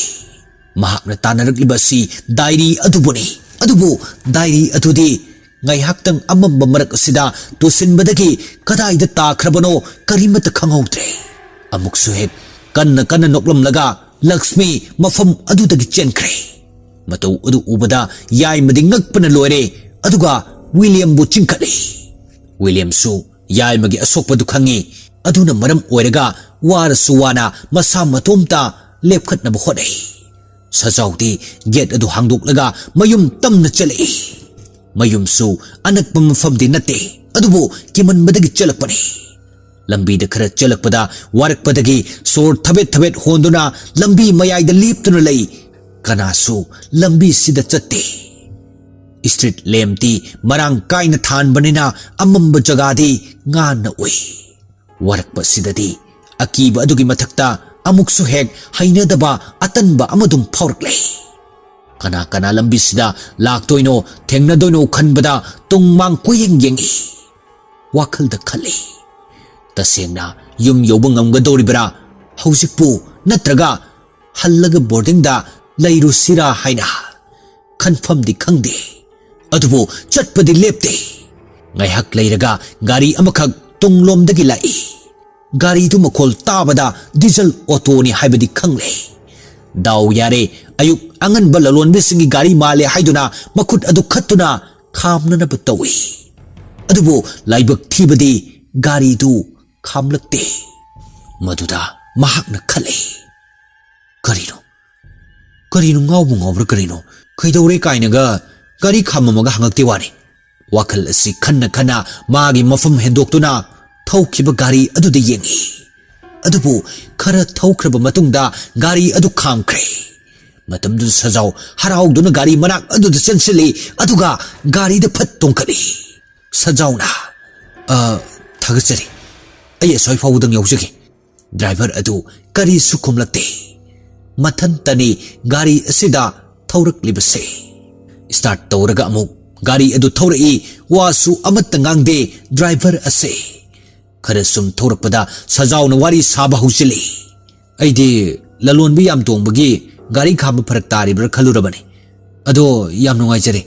ꯃꯍꯥꯛꯅ ꯇꯥꯟꯅꯔꯛꯂꯤꯕ ꯑꯁꯤ ꯗꯥꯏꯔꯤ ꯑꯗꯨꯕꯨꯅꯤ꯫ ꯑꯗꯨꯕꯨ ꯗꯥꯏꯔꯤ ꯑꯗꯨꯗꯤ ꯉꯥꯏꯍꯥꯛꯇꯪ ꯑꯃꯝꯕ ꯃꯔꯛ ꯑꯁꯤꯗ ꯇꯨꯁꯤꯟꯕꯗꯒꯤ ꯀꯗꯥꯏꯗ ꯇꯥꯈ꯭ꯔꯕꯅꯣ ꯀꯔꯤꯃꯠꯇ ꯈꯪꯍꯧꯗ꯭ꯔꯦ꯫ ꯑꯃꯨꯛꯁꯨ ꯍꯦꯛ ꯀꯟꯅ ꯀꯟꯅ ꯅꯣꯛꯂꯝꯂꯒ ꯂꯛꯁꯃꯤ ꯃꯐꯝ ꯑꯗꯨꯗꯒꯤ ꯆꯦꯟꯈ꯭ꯔꯦ꯫ ꯃꯇꯧ ꯑꯗꯨ ꯎꯕꯗ ꯌꯥꯏꯃꯗꯤ ꯉꯛꯄꯅ ꯂꯣꯏꯔꯦ, ꯑꯗꯨꯒ ꯋꯤꯂꯤꯌꯝꯕꯨ ꯆꯤꯡꯈꯠꯂꯤ꯫ ꯋꯤꯂꯤꯌꯝꯁꯨ ꯌꯥꯏꯃꯒꯤ ꯑꯁꯣꯛꯄꯗꯨ ꯈꯪꯉꯤ꯫ ꯑꯗꯨꯅ ꯃꯔꯝ ꯑꯣꯏꯔꯒ ꯋꯥꯔꯁꯨ ꯋꯥꯅ ꯃꯁꯥ ꯃꯇꯣꯝꯇ ꯂꯦꯞꯈꯠꯅꯕ ꯍꯣꯠꯅꯩ꯫ ꯁꯖꯥꯎꯗꯤ ꯒꯦꯠ ꯑꯗꯨ ꯍꯥꯡꯗꯣꯛꯂꯒ ꯃꯌꯨꯝ ꯇꯝꯅ ꯆꯦꯜꯂꯛꯏ꯫ ꯃꯌꯨꯝꯁꯨ ꯑꯅꯛꯄ ꯃꯐꯝꯗꯤ ꯅꯠꯇꯦ, ꯑꯗꯨꯕꯨ ꯀꯤꯃꯟꯕꯗꯒꯤ ꯆꯦꯜꯂꯛꯄꯅꯤ꯫ ꯂꯝꯕꯤꯗ ꯈꯔ ꯆꯦꯜꯂꯛꯄꯗ ꯋꯥꯔꯛꯄꯗꯒꯤ ꯁꯣꯔ ꯊꯕꯦꯠ ꯊꯕꯦꯠ ꯍꯣꯟꯗꯨꯅ ꯂꯝꯕꯤ ꯃꯌꯥꯏꯗ ꯂꯦꯞꯇꯨꯅ ꯂꯩ꯫ ꯀꯅꯥꯁꯨ ꯂꯝꯕꯤꯁꯤꯗ ꯆꯠꯇꯦ꯫ ꯁ꯭ꯇ꯭ꯔꯤꯠ ꯂꯦꯝꯞꯇꯤ ꯃꯔꯥꯡ ꯀꯥꯏꯅ ꯊꯥꯟꯕꯅꯤꯅ ꯑꯃꯝꯕ ꯖꯒꯥꯗꯤ ꯉꯥꯟꯅ ꯎꯏ꯫ ꯋꯥꯔꯛꯄ ꯑꯁꯤꯗꯗꯤ ꯑꯀꯤꯕ ꯑꯗꯨꯒꯤ ꯃꯊꯛꯇ ꯑꯃꯨꯛꯁꯨ ꯍꯦꯛ ꯍꯩꯅꯗꯕ ꯑꯇꯟꯕ ꯑꯃꯗꯨꯝ ꯐꯥꯎꯔꯛꯂꯦ꯫ ꯀꯅꯥ ꯀꯅꯥ ꯂꯝꯕꯤꯁꯤꯗ ꯂꯥꯛꯇꯣꯏꯅꯣ, ꯊꯦꯡꯅꯗꯣꯏꯅꯣ ꯈꯟꯕꯗ ꯇꯨꯡ ꯃꯥꯡ ꯀꯣꯏꯌꯦꯡ ꯌꯦꯡꯏ꯫ ꯋꯥꯈꯜꯗ ꯈꯜꯂꯤ, "ꯇꯁꯦꯡꯅ ꯌꯨꯝ ꯌꯧꯕ ꯉꯝꯒꯗꯧꯔꯤꯕ꯭ꯔꯥ ꯍꯧꯖꯤꯛꯄꯨ? ꯅꯠꯇ꯭ꯔꯒ ꯍꯜꯂꯒ ꯕꯣꯔꯗꯤꯡꯗ ꯂꯩꯔꯨꯁꯤꯔꯥ ꯍꯥꯏꯅ?" ꯈꯟꯐꯝꯗꯤ ꯈꯪꯗꯦ, ꯑꯗꯨꯕꯨ ꯆꯠꯄꯗꯤ ꯂꯦꯞꯇꯦ꯫ ꯉꯥꯏꯍꯥꯛ ꯂꯩꯔꯒ ꯒꯥꯔꯤ ꯑꯃꯈꯛ ꯇꯨꯡꯂꯣꯝꯗꯒꯤ ꯂꯥꯛꯏ꯫ ꯒꯥꯔꯤꯗꯨ ꯃꯈꯣꯜ ꯇꯥꯕꯗ ꯗꯤꯖꯜ ꯑꯣꯇꯣꯅꯤ ꯍꯥꯏꯕꯗꯤ ꯈꯪꯂꯦ꯫ ꯗꯥꯎ ꯌꯥꯔꯦ, ꯑꯌꯨꯛ ꯑꯉꯟꯕ ꯂꯂꯣꯟꯕꯤꯁꯤꯡꯒꯤ ꯒꯥꯔꯤ ꯃꯥꯜꯂꯦ ꯍꯥꯏꯗꯨꯅ ꯃꯈꯨꯠ ꯑꯗꯨ ꯈꯠꯇꯨꯅ ꯈꯥꯝꯅꯅꯕ ꯇꯧꯏ꯫ ꯑꯗꯨꯕꯨ ꯂꯥꯏꯕꯛ ꯊꯤꯕꯗꯤ ꯒꯥꯔꯤꯗꯨ ꯈꯥꯝꯂꯛꯇꯦ꯫ ꯃꯗꯨꯗ ꯃꯍꯥꯛꯅ ꯈꯜꯂꯦ, "ꯀꯔꯤꯅꯣ? ꯀꯔꯤꯅꯣ, ꯉꯥꯎꯕꯨ ꯉꯥꯎꯕ꯭ꯔꯥ ꯀꯔꯤꯅꯣ? ꯀꯩꯗꯧꯔꯦ?" ꯀꯥꯏꯅꯒ ꯒꯥꯔꯤ ꯈꯥꯝꯃꯝꯃꯒ ꯍꯪꯉꯛꯇꯦ ꯋꯥꯅꯤ꯫ ꯋꯥꯈꯜ ꯑꯁꯤ ꯈꯟꯅ ꯈꯟꯅ ꯃꯥꯒꯤ ꯃꯐꯝ ꯍꯦꯟꯗꯣꯛꯇꯨꯅ ꯊꯧꯈꯤꯕ ꯒꯥꯔꯤ ꯑꯗꯨꯗ ꯌꯦꯡꯏ꯫ ꯑꯗꯨꯕꯨ ꯈꯔ ꯊꯧꯈ꯭ꯔꯕ ꯃꯇꯨꯡꯗ ꯒꯥꯔꯤ ꯑꯗꯨ ꯈꯥꯝꯈ꯭ꯔꯦ꯫ ꯃꯇꯝꯗꯨꯗ ꯁꯖꯥꯎ ꯍꯔꯥꯎꯗꯨꯅ ꯒꯥꯔꯤ ꯃꯅꯥꯛ ꯑꯗꯨꯗ ꯆꯦꯟꯁꯤꯜꯂꯤ, ꯑꯗꯨꯒ ꯒꯥꯔꯤꯗ ꯐꯠ ꯇꯣꯡꯈꯠꯂꯤ꯫ ꯁꯖꯥꯎꯅ, "ꯑ, ꯊꯥꯒꯠꯆꯔꯤ꯫ ꯑꯩ ꯑꯁ꯭ꯋꯥꯏ ꯐꯥꯎꯕꯗꯪ ꯌꯥꯎꯖꯒꯦ꯫" ꯗ꯭ꯔꯥꯏꯚꯔ ꯑꯗꯨ ꯀꯔꯤꯁꯨ ꯈꯨꯝꯂꯛꯇꯦ꯫ ꯃꯊꯟꯇꯅꯤ ꯒꯥꯔꯤ ꯑꯁꯤꯗ ꯊꯧꯔꯛꯂꯤꯕꯁꯦ꯫ ꯁ꯭ꯇꯥꯔꯠ ꯇꯧꯔꯒ ꯑꯃꯨꯛ ꯒꯥꯔꯤ ꯑꯗꯨ ꯊꯧꯔꯛꯏ꯫ ꯋꯥꯁꯨ ꯑꯃꯠꯇ ꯉꯥꯡꯗꯦ ꯗ꯭ꯔꯥꯏꯚꯔ ꯑꯁꯦ꯫ ꯈꯔ ꯁꯨꯝ ꯊꯧꯔꯛꯄꯗ ꯁꯖꯥꯎꯅ ꯋꯥꯔꯤ ꯁꯥꯕ ꯍꯧꯖꯤꯜꯂꯤ꯫ "ꯑꯩꯗꯤ ꯂꯂꯣꯟꯕꯤ ꯌꯥꯝ ꯇꯣꯡꯕꯒꯤ ꯒꯥꯔꯤ ꯈꯥꯝꯕ ꯐꯔꯛ ꯇꯥꯔꯤꯕ꯭ꯔꯥ ꯈꯜꯂꯨꯔꯕꯅꯤ꯫ ꯑꯗꯣ ꯌꯥꯝ ꯅꯨꯡꯉꯥꯏꯖꯔꯦ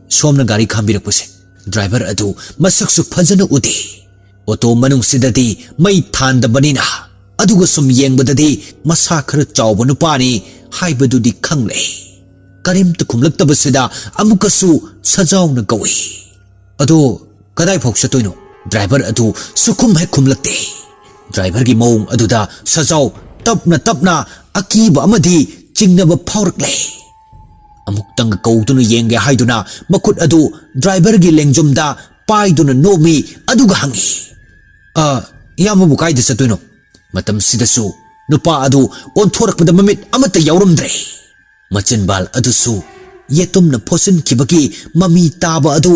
ꯁꯣꯝꯅ ꯒꯥꯔꯤ ꯈꯥꯝꯕꯤꯔꯛꯄꯁꯦ꯫" ꯗ꯭ꯔꯥꯏꯚꯔ ꯑꯗꯨ ꯃꯁꯛꯁꯨ ꯐꯖꯅ ꯎꯗꯦ꯫ ꯑꯣꯇꯣ ꯃꯅꯨꯡꯁꯤꯗꯗꯤ ꯃꯩ ꯊꯥꯟꯗꯕꯅꯤꯅ, ꯑꯗꯨꯒ ꯁꯨꯝ ꯌꯦꯡꯕꯗꯗꯤ ꯃꯁꯥ ꯈꯔ ꯆꯥꯎꯕ ꯅꯨꯄꯥꯅꯤ ꯍꯥꯏꯕꯗꯨꯗꯤ ꯈꯪꯂꯦ꯫ ꯀꯔꯤꯝꯇ ꯈꯨꯝꯂꯛꯇꯕꯁꯤꯗ ꯑꯃꯨꯛꯀꯁꯨ ꯁꯖꯥꯎꯅ ꯀꯧꯏ, "ꯑꯗꯣ ꯀꯗꯥꯏ ꯐꯥꯎ ꯆꯠꯇꯣꯏꯅꯣ?" ꯗ꯭ꯔꯥꯏꯚꯔ ꯑꯗꯨ ꯁꯨꯈꯨꯝ ꯍꯦꯛ ꯈꯨꯝꯂꯛꯇꯦ꯫ ꯗ꯭ꯔꯥꯏꯚꯔꯒꯤ ꯃꯑꯣꯡ ꯑꯗꯨꯗ ꯁꯖꯥꯎ ꯇꯞꯅ ꯇꯞꯅ ꯑꯀꯤꯕ ꯑꯃꯗꯤ ꯆꯤꯡꯅꯕ ꯐꯥꯎꯔꯛꯂꯦ꯫ ꯑꯃꯨꯛꯇꯪꯒ ꯀꯧꯗꯨꯅ ꯌꯦꯡꯒꯦ ꯍꯥꯏꯗꯨꯅ ꯃꯈꯨꯠ ꯑꯗꯨ ꯗ꯭ꯔꯥꯏꯚꯔꯒꯤ ꯂꯦꯡꯖꯨꯝꯗ ꯄꯥꯏꯗꯨꯅ ꯅꯣꯝꯃꯤ, ꯑꯗꯨꯒ ꯍꯪꯉꯤ, "ꯑ, ꯏꯌꯥꯝꯕꯕꯨ ꯀꯥꯏꯗ ꯆꯠꯇꯣꯏꯅꯣ?" ꯃꯇꯝꯁꯤꯗꯁꯨ ꯅꯨꯄꯥ ꯑꯗꯨ ꯑꯣꯟꯊꯣꯔꯛꯄꯗ ꯃꯃꯤꯠ ꯑꯃꯠꯇ ꯌꯥꯎꯔꯝꯗ꯭ꯔꯦ꯫ ꯃꯆꯤꯟꯕꯥꯜ ꯑꯗꯨꯁꯨ ꯌꯦꯇꯨꯝꯅ ꯐꯣꯠꯆꯤꯟꯈꯤꯕꯒꯤ ꯃꯃꯤ ꯇꯥꯕ ꯑꯗꯨ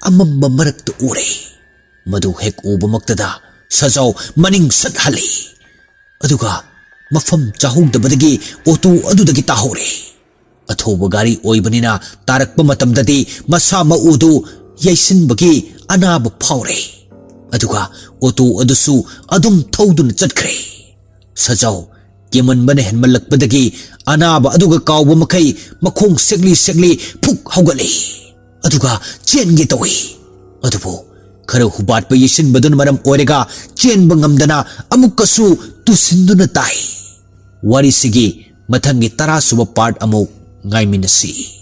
ꯑꯃꯝꯕ ꯃꯔꯛꯇ ꯎꯔꯦ꯫ ꯃꯗꯨ ꯍꯦꯛ ꯎꯕꯃꯛꯇꯗ ꯁꯖꯥꯎ ꯃꯅꯤꯡ ꯁꯠ ꯍꯜꯂꯤ꯫ ꯑꯗꯨꯒ ꯃꯐꯝ ꯆꯥꯍꯧꯗꯕꯗꯒꯤ ꯑꯣꯇꯣ ꯑꯗꯨꯗꯒꯤ ꯇꯥꯍꯧꯔꯦ꯫ ꯑꯊꯧꯕ ꯒꯥꯔꯤ ꯑꯣꯏꯕꯅꯤꯅ ꯇꯥꯔꯛꯄ ꯃꯇꯝꯗꯗꯤ ꯃꯁꯥ ꯃꯎꯗꯨ ꯌꯩꯁꯤꯟꯕꯒꯤ ꯑꯅꯥꯕ ꯐꯥꯎꯔꯦ꯫ ꯑꯗꯨꯒ ꯑꯣꯇꯣ ꯑꯗꯨꯁꯨ ꯑꯗꯨꯝ ꯊꯧꯗꯨꯅ ꯆꯠꯈ꯭ꯔꯦ꯫ ꯁꯖꯥꯎ ꯀꯦꯃꯟꯕꯅ ꯍꯦꯟꯃꯜꯂꯛꯄꯗꯒꯤ ꯑꯅꯥꯕ ꯑꯗꯨꯒ ꯀꯥꯎꯕ ꯃꯈꯩ ꯃꯈꯣꯡ ꯁꯦꯛꯂꯤ ꯁꯦꯛꯂꯤ ꯐꯨꯛ ꯍꯧꯒꯠꯂꯤ꯫ ꯑꯗꯨꯒ ꯆꯦꯟꯒꯦ ꯇꯧꯏ꯫ ꯑꯗꯨꯕꯨ ꯈꯔ ꯍꯨꯕꯥꯠꯄ ꯌꯩꯁꯤꯟꯕꯗꯨꯅ ꯃꯔꯝ ꯑꯣꯏꯔꯒ ꯆꯦꯟꯕ ꯉꯝꯗꯅ ꯑꯃꯨꯛꯀꯁꯨ ꯇꯨꯁꯤꯟꯗꯨꯅ ꯇꯥꯏ꯫ ꯋꯥꯔꯤꯁꯤꯒꯤ ꯃꯊꯪꯒꯤ ꯇꯔꯥ ꯁꯨꯕ part ꯑꯃꯨꯛ ꯉꯥꯏꯃꯤꯟꯅꯁꯤ꯫